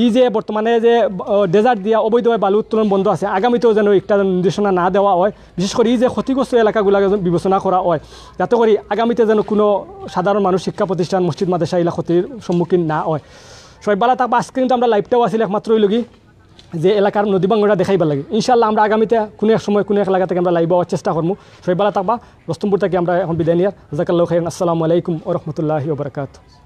এই যে বর্তমানে যে আহ, ড্রেজার দিয়া অবৈধভাবে বালু উত্তোলন বন্ধ আছে, আগামীতেও যেন একটা নির্দেশনা না দেওয়া হয়, বিশেষ করে এই যে ক্ষতিগ্রস্ত এলাকাগুলো যেন বিবেচনা করা হয়, যাতে করি আগামীতে যেন কোনো সাধারণ মানুষ, শিক্ষা প্রতিষ্ঠান, মসজিদ মাদ্রাসা এগুলা ক্ষতির সম্মুখীন না হয়। সবাই ভালো থাকবা। আজকে কিন্তু আমরা লাইভটাও আছিল একমাত্র ওই লগি যে এলাকার নদী ভাঙ্গনটা দেখাইবার লাগি। ইনশাআল্লাহ আমরা আগামীতে কোনো এক সময় কোনো এক এলাকা থেকে আমরা লাইভ হওয়ার চেষ্টা করবো। সবাই ভালো থাকবা। রুস্তমপুর থেকে আমরা এখন বিদায় নিয়ার। জাজাকাল্লাহু খাইরান। আসসালামু আলাইকুম ওয়া রাহমাতুল্লাহি ওয়া বারাকাতুহু।